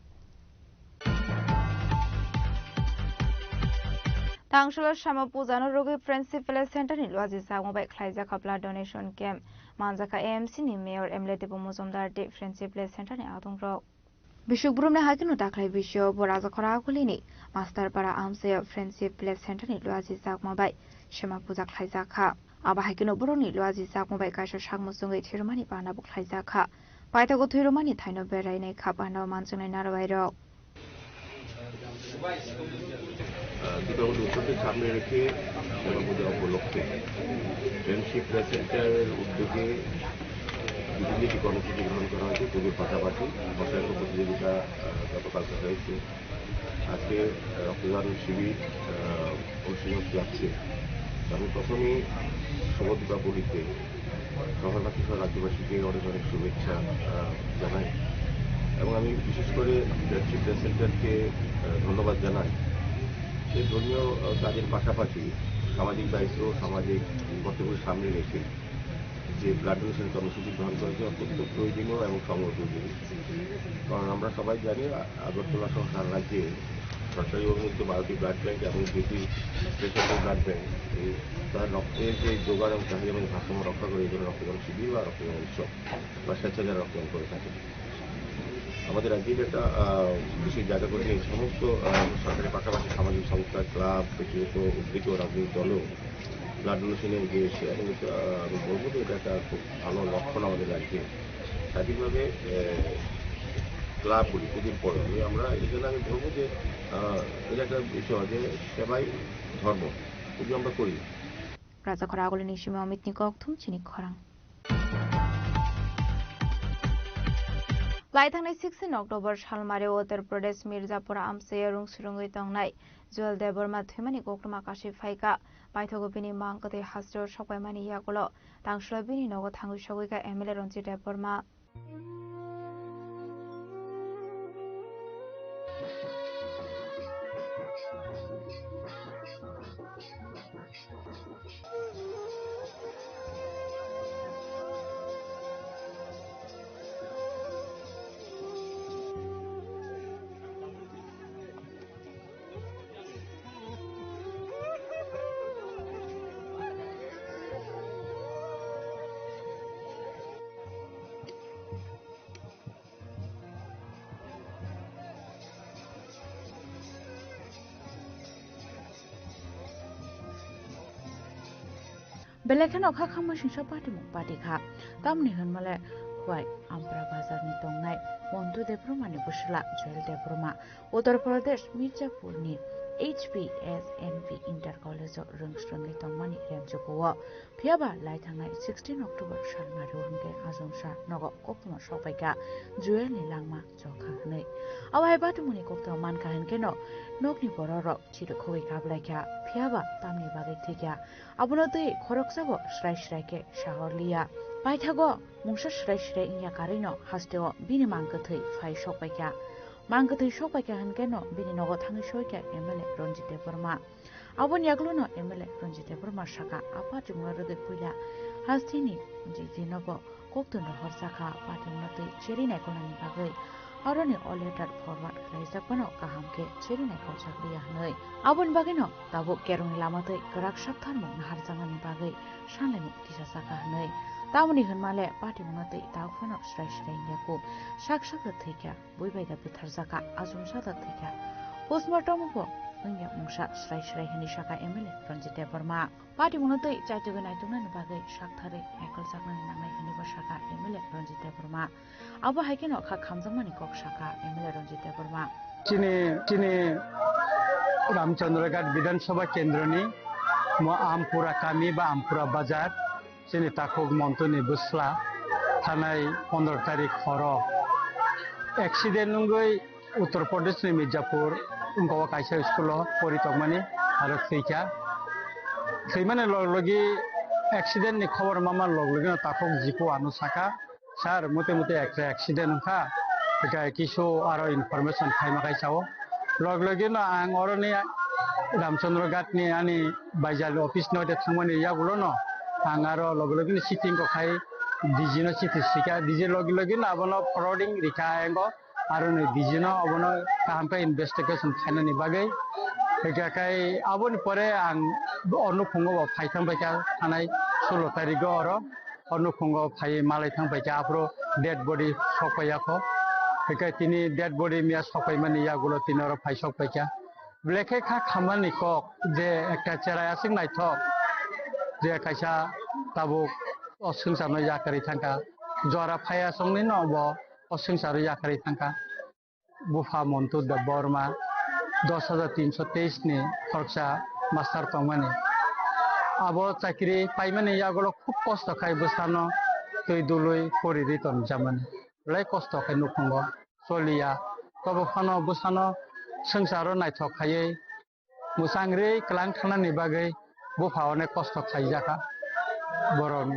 Tangsholo Shama Puja no rwgwi Friendship Village Center ni luaji chakma bai khlaijak kha blood donation camp. Manjakha A M C ni Mayor M L A Debo Mojumdar tei Friendship Village Center ni adongrok. Bishop Brumni hakeno daklai bisio bo Rajakhor Agulini Masterpara amchaya Friendship Village Center ni luaji chakma bai Shama Puja khlaijak kha. Abo hakeno borokni luaji chakma bai kaisa sakmo chwngwi thwirwmani bana bo khlaijak kha. Paithago thwirwmani thaino berainai kha bana o manchwngnai narwai rok. আহ, দীপাবলি উৎসবকে সামনে রেখে শ্যামা পুজো উপলক্ষে ফ্রেন্ডশিপ প্লেসেন্টারের উদ্যোগে বিভিন্ন কিছু কর্মসূচি গ্রহণ করা হয়েছে। পুজোর পাশাপাশি বসায়ন প্রতিযোগিতা, আহ, গতকালকে হয়েছে। আজকে, আহ, রক্তদান শিবির, আহ, অনুষ্ঠিত হতে যাচ্ছে। আমি প্রথমেই শুভ দীপাবলিতে শহরবাসী সহ রাজ্যবাসীকে অনেক অনেক শুভেচ্ছা, আহ, জানাই এবং আমি বিশেষ করে ফ্রেন্ডশিপ প্লেসেন্টারকে, আহ, ধন্যবাদ জানাই। সে ধর্মীয়, আহ, কাজের পাশাপাশি সামাজিক দায়িত্ব, সামাজিক কর্তব্য সামনে রেখে যে ব্লাড ডোনেশন কর্মসূচি গ্রহণ করেছে অত্যন্ত প্রয়োজনীয় এবং সময়োপযোগী। কারণ আমরা সবাই জানি আ-, আগরতলা সহ সারা রাজ্যে সরকারি অনুমোদিত বারোটি ব্লাড ব্যাংক এবং দুটি বেসরকারি ব্লাড ব্যাংক, এই তার রক্তের যে জোগান এবং চাহিদা এবং ভারসাম্য রক্ষা করে এই ধরনের রক্তদান শিবির বা রক্তদান উৎসব বা স্বেচ্ছাচার রক্তদান করে থাকে। আমাদের রাজ্যে এটা একটা, আহ, বিশেষ জায়গা করে নিয়ে সমস্ত, আহ, সরকারের পাশাপাশি সামাজিক সংস্থা, ক্লাব, ব্যক্তিগত উদ্যোগী ও রাজনৈতিক দলও ব্লাড ডোনেশনে এগিয়ে এসে এবং এটা, আহ, আমি বলবো যে এটা একটা খুব ভালো লক্ষণ আমাদের রাজ্যে। স্বাভাবিকভাবে, আহ, ক্লাবগুলি প্রতিদিন পড়ে। আমি, আমরা এই জন্য আমি বলবো যে, আহ, এটা একটা বিষয় যে সেবাই ধর্ম, যদি আমরা করি। Rajakhor Agulini simi Amit ni kokthum chini khorang. Laithangnai sixteen October salmari Uttar Pradesh Mirzapur amchaya rung surungwi tongnai Juel Debbarma thwimani koktwma kashi phaikha. Paithago bini mang kwthwi hasteo sokpaimani yagulo tangsholo bini nogo thangwi sogwikha M L A Ranjit Debbarma. Belai kheno kha khamma singsa patimung pati kha. Tamni hwnmale huai Ampra bazarni tongnai Montu Debbarmani bwsla Joel Debbarma Uttar Pradesh Mirzapurni H P S N P Inter College-o rwng swrwngwi tongmani remchukuo. Phiyaba laithangnai sixteen October salmari hwnkhe achomsa nogo koktwma sokpaikha Joelni langma chokha hwnwi. Abo hai batimungni koktwma mankha hwnkhe no nokni bororok chirikhogwi kablaikha, phiyaba tamni bagwi thwikha. Abono twi khoroksabo srai srai khe sahorliya. Paithago mungsa srai srai wngya karwino hasteo bini mang kwthwi phai sokpaikha. Mang kwthwi sokpaikha hwnkhe no bini nogo thangwi soikha M L A Ranjit Debbarma. Aboni yagulono M L A Ranjit Debbarma saka, a patimungno rwgwi puila hasteni jijinobo koktwmrok horjakha, patimungno twi cherwi naikolnani bagwi. Aroni o letter forward khlaijak phano kaham khe cherwi naikoljakliya hwnwi. Aboni bagwino tabuk kerongni lama twi kwrak saktharmung naharjaknani bagwi sanlaimung tisajak kha hwnwi. Tamoni hwnmale patimungno twi tabuk phano srai srai wngya kho. Sak sak da thwikha, bui bai da butharjakha, achomsa da thwikha. Postmortem bo wngya mungsa srai srai hwnwi sakha M L A Ranjit Debbarma. Patimungno twi chaitugwi naituknani bagwi saktharwi naikoljaknani nangnai hwnwibo sakha M L A Ranjit Debbarma. Abo hai kheno kha khamjakmani kok sakha M L A Ranjit Debbarma. Chini, chini Ramchandra Ghat Bidhan Sabha Kendroni mo Ampura kami ba Ampura Bazar, chini takhuk Montuni bwsla thanai pondro tarik horo accident wngwi Uttar Pradesh ni Mirzapur wngkha o kaisa school o pori tongmani aro thwikha. Thwimani log logi accident ni khobor mama log logi no takhuk jiku ano saka, "Sir, mute mute ekta accident wngkha, hwnkhe kisu aro information khaima khai sao." Log logi no ang oroni Ramchandra Ghat ni ani baijal office no de thangmani yagulo no ang aro log logi no sitting ko khai D G no chithi sika, D G logi logi no abono forwarding rika engo. Aroni D G no obono kaham khe investigation khainani bagwi. Hwnkhe khai aboni pore ang o nukhungo bo phai thang paikha, thanai sulo tarigo oro o nukhungo phai malai thang paikha, aphuru dead body sok paiyakho. Hwnkhe tini dead body miya sok paimani yagulo tini oro phai sok paikha. Belai khe kha khamani kok je ekta cherai aswk naithok je kaisa tabuk o swngcharno yakarwi thangkha. Jora phaiya songni no bo o swngcharo yakarwi thangkha. Bupha Montu Debbarma dos hajar tinso teis ni khoroksa master tongmani. Abo chakri paimani yagulo khub kosto khai bwsano twi dului pori ri tonjamani. Belai kosto khai nukhungo choliya. Tobo phano bwsano swngcharo naithok khaiwi mwchangri kwlang thangnani bagwi bupha onek kosto khaijakha. Borok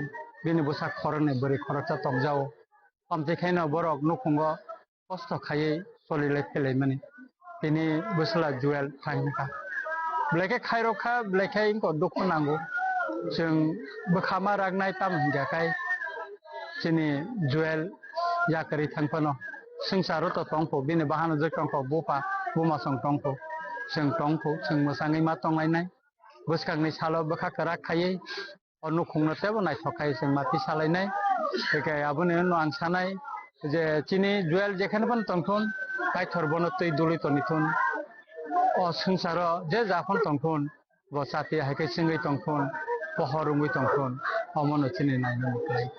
bini bwsa khoroknwi bwrwi khoroksa tongjao. Omtwi khaino borok nukhungo kosto khaiwi cholilai phelaimani. Tini bwsla Joel phai hwnkha. Belai khe khairok kha, belai khe wngkha dukhu nango. Chwng bwkha ma raknai tamo hwnkha khai chini Joel yakarwi thang phano swngcharo to tongkho, bini bahano je tongkho, bupha buma song tongkho, chwng tongkho, chwng mwchangwi ma tonglainai. Bwskangni salo bwkha kwrak khaiwi o nukhungno teibo naithok khai chwng ma twi salainai. Hwnkhe aboni ulo ang sanai je chini Joel jekheno phano tongthun, Kaitor bono twi dului tonithun. O swngcharo je ja phano tongthun, bo chati hai khe chwngwi tongthun, pohor wngwi tongthun, omono chini nainani khlai.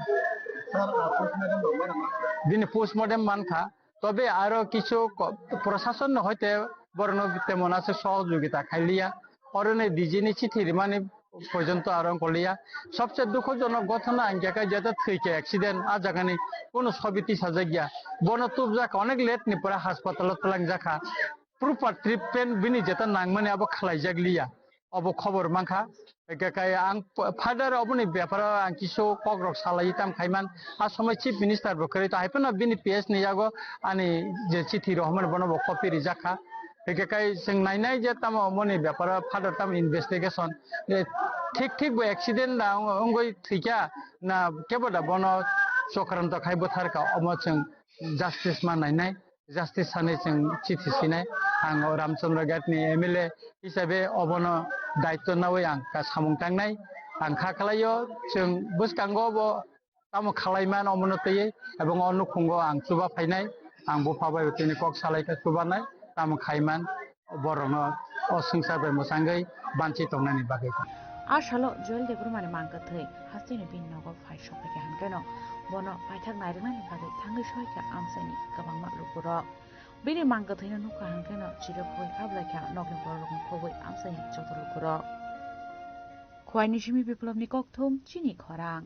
Bini postmortem mankha, tobe aro kichu ko-, prosasonno hoite borokno temon aswk sohojogita khailiya. Oroni D G ni chithi rimani porjonto aro wngkoliya. Sobse dukhojonok ghotona hwnkhe khe jeta thwikhe accident, a jagani kono sobi tisajak ya. Bono tubjak onek late ni pore haspatalo twlangjakha. Proper treatment bini jeta nangmani abo khlaijak liya. Obo khobor mankha. Hwnkhe khe ang p-, further oboni beparo ang kisu kokrok salai tam khaiman. A somoi Chief Minister bo kwrwi to hai phano bini P S ni yago ani je chithi rohormani bono bo copy rijak kha. Hwnkhe khe chwng nainai je tamo omoni beparo further tamo investigation. Eh, thik thik bo accident da wng-, wngwi thwikha na kebo da bono chokranto khai bwtharkha, omo chwng justice ma nainai. Justice sanwi chwng chithi sinai. Ang o Ramchandra Ghat ni M L A hisabe obono daityo nawi ang ka samung tangnai. Ang kha khlaio chwng bwskango bo tamo khlaiman omono twiwi ebong o nukhungo ang chuba phainai. Ang bupha bai tini kok salaikha chubanai tamo khaiman borokno o swngchar bai mwchangwi banchi tongnani bagwi. A salo Joel Debbarmani mang kwthwi hasteni bini nogo phai sokphaikha hwnkhe no bono paithak nairwknani bagwi thangwi soikha amchaini kwbangma lukurok. Bini mang kwthwino nukha hwnkhe no chirok khogwi khablaikha nokni bororokni khogwi amchaini joto lukurok. Khwaini simi Biplobni kokthum chini khorang.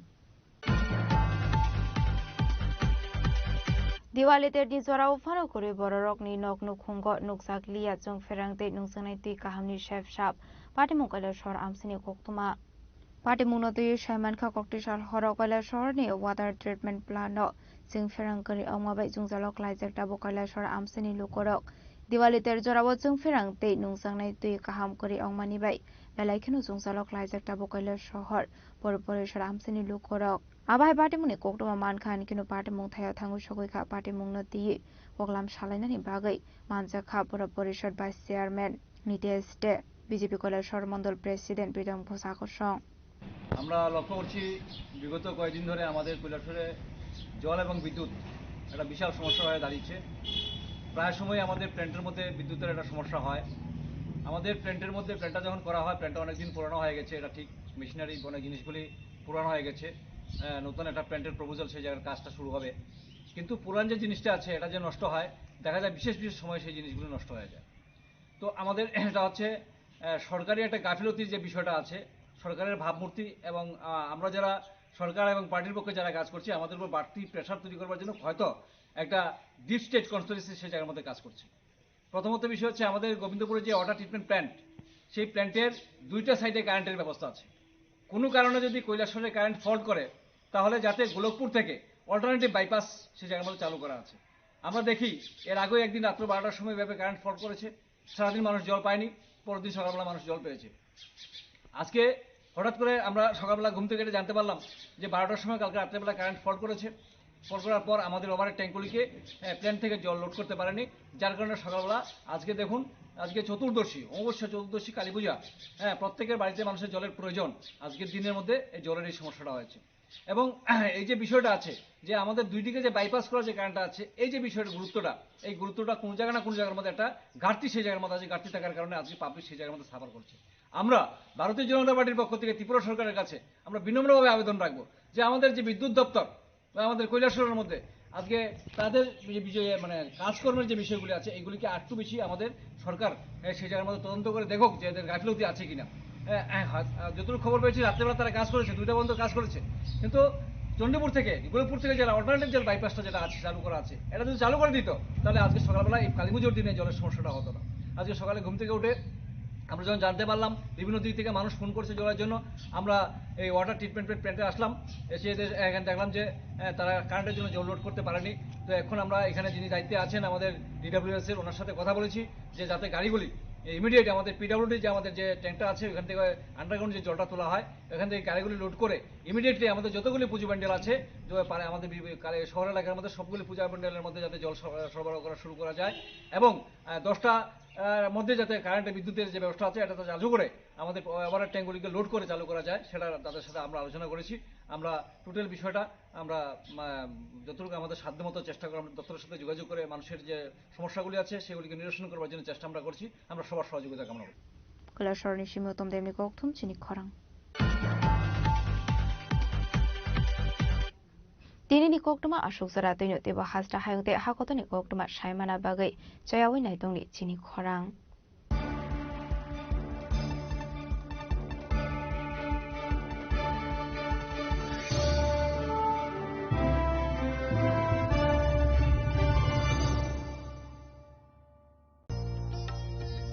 Diwali terni jorao phano kwrwi bororokni nok nukhungo nukjak liya chwng pherang tei nukjaknai twi kahamni sep sap. Patimung Kailasor amchaini koktwma. Patimungno twiwi saimankha, Koktisal horo Kailasor ni water treatment plant no chwng pherang kwrwi ongma bai jwngjalo klaijak tabuk Kailasor amchaini lukurok. Diwali ter jorao chwng pherang tei nungjaknai twi kaham kwrwi ongmani bai belai kheno jwngjalo klaijak tabuk Kailasor pori porisor amchaini lukurok. Abo hai patimungni koktwma mankha, hwnkheno patimung thaio thangwi sogwi kha. Patimungno twiwi koklam salainani bagwi manjak kha pori porisor vice chairman Nitesh De, B J P Kailasor Mondol President Pritam Ghosh akosong. আমরা লক্ষ্য করছি, বিগত কয়েকদিন ধরে আমাদের কৈলাসহরে জল এবং বিদ্যুৎ একটা বিশাল সমস্যা হয়ে দাঁড়িয়েছে। প্রায় সময় আমাদের প্ল্যান্টের মধ্যে বিদ্যুতের একটা সমস্যা হয়। আমাদের প্ল্যান্টের মধ্যে, প্ল্যান্টটা যখন করা হয়, প্ল্যান্টটা অনেক দিন পুরানো হয়ে গেছে, এটা ঠিক, মেশিনারি, অনেক জিনিসগুলি পুরানো হয়ে গেছে। আহ, নতুন একটা প্ল্যান্টের প্রপোজাল, সেই জায়গার কাজটা শুরু হবে। কিন্তু পুরান যে জিনিসটা আছে, এটা যে নষ্ট হয়, দেখা যায় বিশেষ বিশেষ সময় সেই জিনিসগুলো নষ্ট হয়ে যায়। তো আমাদের এটা হচ্ছে, আহ, সরকারি একটা গাফিলতির যে বিষয়টা আছে, সরকারের ভাবমূর্তি এবং, আহ, আমরা যারা সরকার এবং পার্টির পক্ষে যারা কাজ করছি, আমাদের উপর বাড়তি প্রেশার তৈরি করবার জন্য হয়তো একটা ডিপ স্টেট কনস্পিরেসি সেই জায়গার মধ্যে কাজ করছে। প্রথমত বিষয় হচ্ছে আমাদের গোবিন্দপুরে যে ওয়াটার ট্রিটমেন্ট প্ল্যান্ট, সেই প্ল্যান্টের দুইটা সাইডে কারেন্টের ব্যবস্থা আছে। কোনো কারণে যদি কৈলাসহরে কারেন্ট ফল্ট করে, তাহলে যাতে গোলকপুর থেকে অল্টারনেটিভ বাইপাস সেই জায়গার মধ্যে চালু করা আছে। আমরা দেখি, এর আগেও একদিন রাত্র বারোটার সময় এভাবে কারেন্ট ফল্ট করেছে, সারাদিন মানুষ জল পায়নি, পরের দিন সকালবেলা মানুষ জল পেয়েছে। আজকে হঠাৎ করে আমরা সকালবেলা ঘুম থেকে উঠে জানতে পারলাম যে বারোটার সময় কালকে রাত্রেবেলা কারেন্ট ফল্ট করেছে। ফল্ট করার পর আমাদের ওভারহেড ট্যাঙ্কগুলিকে, আহ, প্ল্যান্ট থেকে জল লোড করতে পারেনি, যার কারণে সকালবেলা আজকে দেখুন, আজকে চতুর্দশী, অমাবস্যা, চতুর্দশী, কালী পূজা, হ্যাঁ, প্রত্যেকের বাড়িতে মানুষের জলের প্রয়োজন। আজকের দিনের মধ্যে এই জলের এই সমস্যাটা হয়েছে। এবং এই যে বিষয়টা আছে যে আমাদের দুই দিকে যে বাইপাস করা যে কারেন্টটা আছে, এই যে বিষয়টার গুরুত্বটা, এই গুরুত্বটা কোনো জায়গা না কোনো জায়গার মধ্যে একটা ঘাটতি, সেই জায়গার মধ্যে আছে। ঘাটতি থাকার কারণে আজকে পাবলিক সেই জায়গার মধ্যে সাফার করছে। আমরা ভারতীয় জনতা পার্টির পক্ষ থেকে ত্রিপুরা সরকারের কাছে আমরা বিনম্রভাবে আবেদন রাখবো যে আমাদের যে বিদ্যুৎ দপ্তর বা আমাদের কৈলাসহরের মধ্যে আজকে তাদের যে বিষয়ে, মানে, কাজকর্মের যে বিষয়গুলি আছে, এগুলিকে আরেকটু বেশি আমাদের সরকার, এ, সেই জায়গার মধ্যে তদন্ত করে দেখুক যে এদের গাফিলতি আছে কিনা। এ, এ, হা-, আ, যতটুকু খবর পেয়েছি, রাত্রেবেলা তারা কাজ করেছে, দুইটা পর্যন্ত কাজ করেছে, কিন্তু চণ্ডীপুর থেকে, গোলকপুর থেকে যেটা অল্টারনেটিভ যে বাইপাসটা যেটা আছে, চালু করা আছে, এটা যদি চালু করে দিত, তাহলে আজকে সকালবেলা এই কালীপুজোর দিনে জলের সমস্যাটা হতো না। আজকে সকালে ঘুম থেকে উঠে আমরা যখন জানতে পারলাম, বিভিন্ন দিক থেকে মানুষ ফোন করছে জলের জন্য, আমরা এই ওয়াটার ট্রিটমেন্ট প্ল্যান্টে আসলাম, এসে এদের এখানে দেখলাম যে, আহ, তারা কারেন্টের জন্য জল লোড করতে পারেনি। তো এখন আমরা এখানে যিনি দায়িত্বে আছেন আমাদের ডিডাব্লিউএস এর, ওনার সাথে কথা বলেছি যে যাতে গাড়িগুলি ইমিডিয়েট আমাদের পিডাব্লিউডি যে আমাদের যে ট্যাঙ্কটা আছে, ওখান থেকে আন্ডারগ্রাউন্ড যে জলটা তোলা হয়, ওখান থেকে গাড়িগুলি লোড করে ইমিডিয়েটলি আমাদের যতগুলি পুজো প্যান্ডেল আছে, যে পারে আমাদের বি-, বি-, কালে-, শহর এলাকার মধ্যে সবগুলি পূজা প্যান্ডেলের মধ্যে যাতে জল সর-, সরবরাহ করা শুরু করা যায় এবং, আহ, দশটা, আহ, মধ্যে যাতে কারেন্টের, বিদ্যুতের যে ব্যবস্থা আছে, এটা যাতে চালু করে আমাদের ওভারহেড ট্যাঙ্কগুলিকে লোড করে চালু করা যায়, সেটা তাদের সাথে আমরা আলোচনা করেছি। আমরা টোটাল বিষয়টা আমরা, আহ, যতটুকু আমাদের সাধ্যমতো চেষ্টা করে আমরা দপ্তরের সাথে যোগাযোগ করে মানুষের যে সমস্যাগুলি আছে, সেগুলিকে নিরসন করবার জন্য চেষ্টা আমরা করছি। আমরা সবার সহযোগিতা কামনা করি। Kailasahar ni simi utom demni kokthum chini khorang. Tini ni koktwma aswk jora twino teibo hasta hayung tei hakotoni koktwma saimana bagwi chayawi naitongni chini khorang.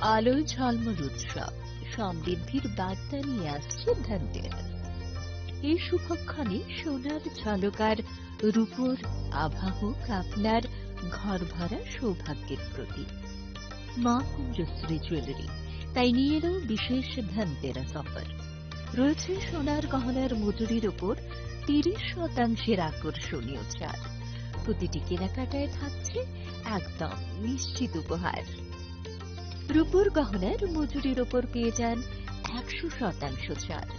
আলোয় ঝলমল উৎসব, সমৃদ্ধির বার্তা নিয়ে আসছে ধনতেরাস। এই শুভক্ষণে সোনার ঝলকার রূপোর আভা হোক আপনার ঘর ভরা সৌভাগ্যের প্রতীক। মা কুঞ্জশ্রী জুয়েলারি তাই নিয়ে এলো বিশেষ ধনতেরাস অফার। রয়েছে সোনার গহনার মজুরির ওপর তিরিশ শতাংশের আকর্ষণীয় ছাড়। প্রতিটি কেনাকাটায় থাকছে একদম নিশ্চিত উপহার। রূপোর গহনার মজুরির ওপর পেয়ে যান একশো শতাংশ ছাড়।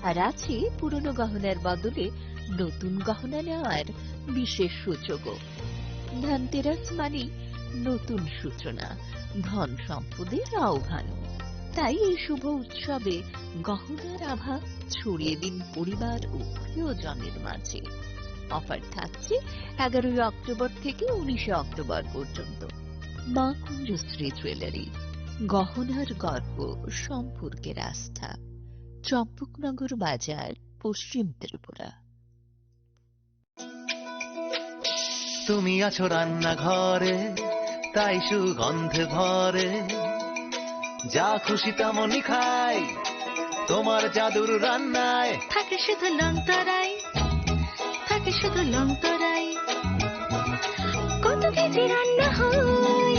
আর আছে পুরনো গহনার বদলে নতুন গহনা নেওয়ার বিশেষ সুযোগও। ধনতেরাস মানেই নতুন সূচনা, ধন সম্পদের আহ্বান। তাই এই শুভ উৎসবে গহনার আভা ছড়িয়ে দিন পরিবার ও প্রিয়জনের মাঝে। অফার থাকছে এগারোই অক্টোবর থেকে উনিশে অক্টোবর পর্যন্ত। মা কুঞ্জশ্রী জুয়েলারি, গহনার গর্ব, সম্পর্কের আস্থা। চম্পকনগর বাজার, পশ্চিম ত্রিপুরা। তুমি আছো রান্নাঘরে, তাই সুগন্ধে ভরে। যা খুশি তেমনই খাই, তোমার জাদুর রান্নায়। থাকে শুধু লংতরাই, থাকে শুধু লংতরাই। কত কেজি রান্না হয়,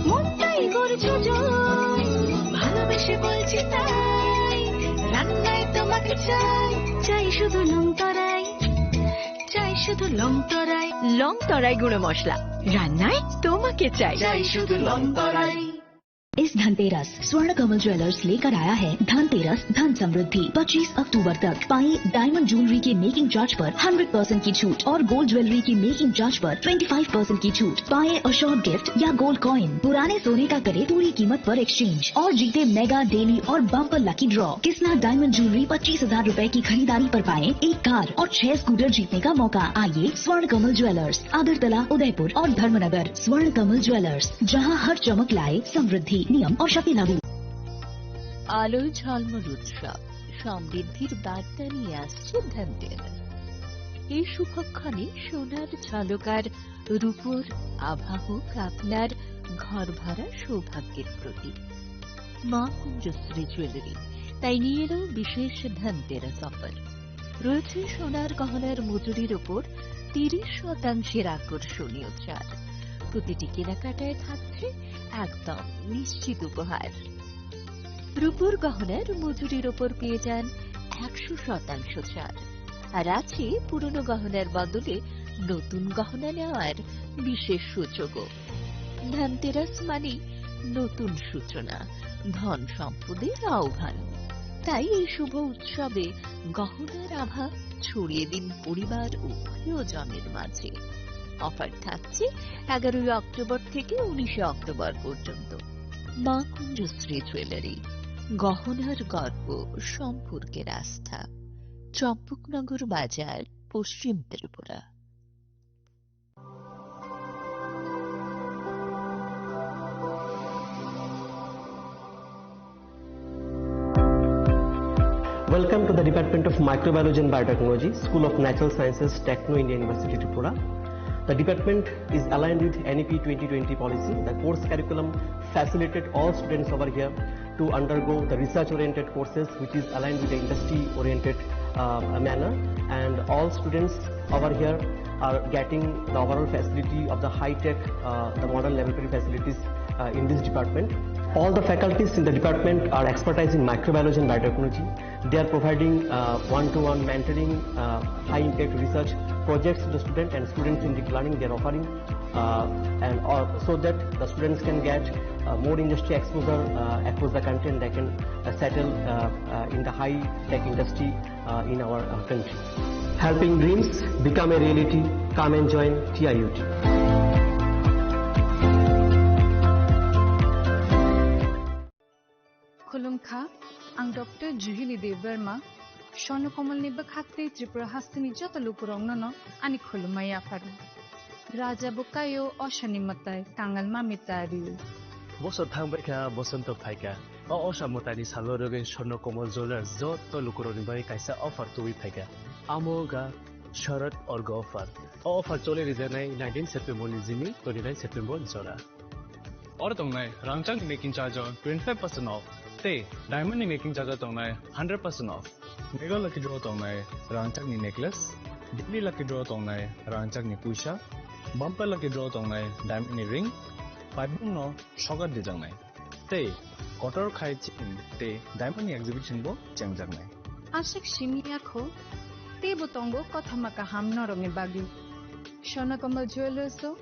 মনটাই গড়ছে জয়। ভালোবেসে বলছি তাই, রান্নায় তোমাকে চাই। চাই শুধু লংতরাই, চাই শুধু লংতরাই। লংতরাই গুঁড়ো মশলা, রান্নায় তোমাকে চাই। চাই শুধু লংতরাই। इस धनतेरस स्वर्ण कमल ज्वेलर्स लेकर आया है धनतेरस धन समृद्धि। पच्चीस अक्टूबर तक पाएं डायमंड ज्वेलरी के मेकिंग चार्ज पर हंड्रेड परसेंट की छूट और गोल्ड ज्वेलरी की मेकिंग चार्ज पर ट्वेंटी फ़ाइव परसेंट की छूट। पाएं अश्योर्ड गिफ्ट या गोल्ड कॉइन, पुराने सोने का करें पूरी कीमत पर एक्सचेंज और जीते मेगा डेली और bumper lucky draw. Kisna diamond jewellery पच्चीस हजार रुपए की खरीदारी पर पाएं एक कार और छह स्कूटर जीतने का मौका। आइए स्वर्ण कमल ज्वेलर्स, अगरतला, उदयपुर और धर्मनगर। स्वर्ण कमल ज्वेलर्स, जहां हर चमक लाए समृद्धि। নিয়ম ও শর্তে লাগু। আলোয় ঝলমল উৎসব, সমৃদ্ধির বার্তা নিয়ে আসছে ধনতেরাস। এই শুভক্ষণে সোনার ঝলক আর রূপোর আভা হোক আপনার ঘর ভরা সৌভাগ্যের প্রতীক। মা কুঞ্জশ্রী জুয়েলারি তাই নিয়ে এলো বিশেষ ধনতেরাস অফার। রয়েছে সোনার গহনার মজুরির ওপর তিরিশ শতাংশের আকর্ষণীয় ছাড়। প্রতিটি কেনাকাটায় থাকছে একদম নিশ্চিত উপহার। রূপোর গহনার মজুরির ওপর পেয়ে যান একশো শতাংশ ছাড়। আর আছে পুরনো গহনার বদলে নতুন গহনা নেওয়ার বিশেষ সুযোগও। ধনতেরাস মানে নতুন সূচনা, ধন সম্পদের আহ্বান। তাই এই শুভ উৎসবে গহনার আভা ছড়িয়ে দিন পরিবার ও প্রিয়জনের মাঝে। অফার থাকছে এগারোই অক্টোবর থেকে উনিশে অক্টোবর পর্যন্ত। মা কুঞ্জশ্রী জুয়েলারি, গহনার গর্ব, সম্পর্কের আস্থা। চম্পকনগর বাজার, পশ্চিম Tripura. Welcome to the Department of Microbiology and Biotechnology, School of Natural Sciences, Techno India University, Tripura. The department is aligned with N E P twenty twenty policy. The course curriculum facilitated all students over here to undergo the research-oriented courses, which is aligned with the industry-oriented uh, manner. And all students over here are getting the overall facility of the high-tech, uh, the modern laboratory facilities uh, in this department. All the faculties in the department are expertise in microbiology and biotechnology. They are providing uh, one-to-one mentoring, uh, high-impact research projects to the student and students in deep learning. They are offering uh, and all, so that the students can get uh, more industry exposure uh, across the country, and they can uh, settle uh, uh, in the high-tech industry uh, in our uh, country. Helping dreams become a reality. Come and join T I U T. Khulumkha, ang Doctor Juhili Debbarma, Swarno Komolni bwkhaktwi Tripura hasteni joto lukurokno no ani khulumma yapharo. Raja bo kaio, osani mwtai, kangal mami tariu. Bosor thangbaikha, bosonto phaikha. O osa mwtaini salo rwgwi Swarno Komol Jewellers joto lukurokni bagwi kaisa offer tubui phaikha. Amo wngkha Sharad Orgo offer. O offer choli rijaknai nineteen September ni jini twenty nine September jora. Oro tongnai rangchakni making charge o twenty five percent off, tei diamond ni making charge o tongnai hundred percent off. Mega lucky draw tongnai rangchakni necklace, daily lucky draw tongnai rangchakni puisa, bumper lucky draw tongnai diamond ni ring, paibung no sogar dijaknai. Tei kotor khai chain tei diamond ni exhibition bo chengjaknai. Aswk simi yakho, teibo tongo kothoma kaham norokni bagwi. Swarno Komol Jewellers o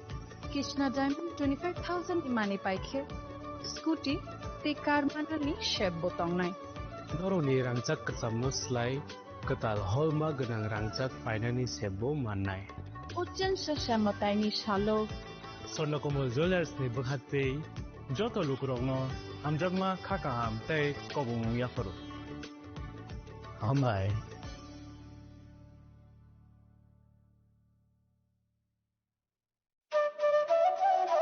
Krishna Diamond twenty five thousand ni mani paikhe, scooty tei car manani sep bo tongnai. Norokni rangchak kwchamno slai kwtal holma gwnang rangchak painani sep bo mannai. Ujjan sasa mwtaini salo Swarno Komol Jewellers ni bwkhaktwi joto lukurokno hamjakma, kha kaham tei kobongmung yapharo. Hambai,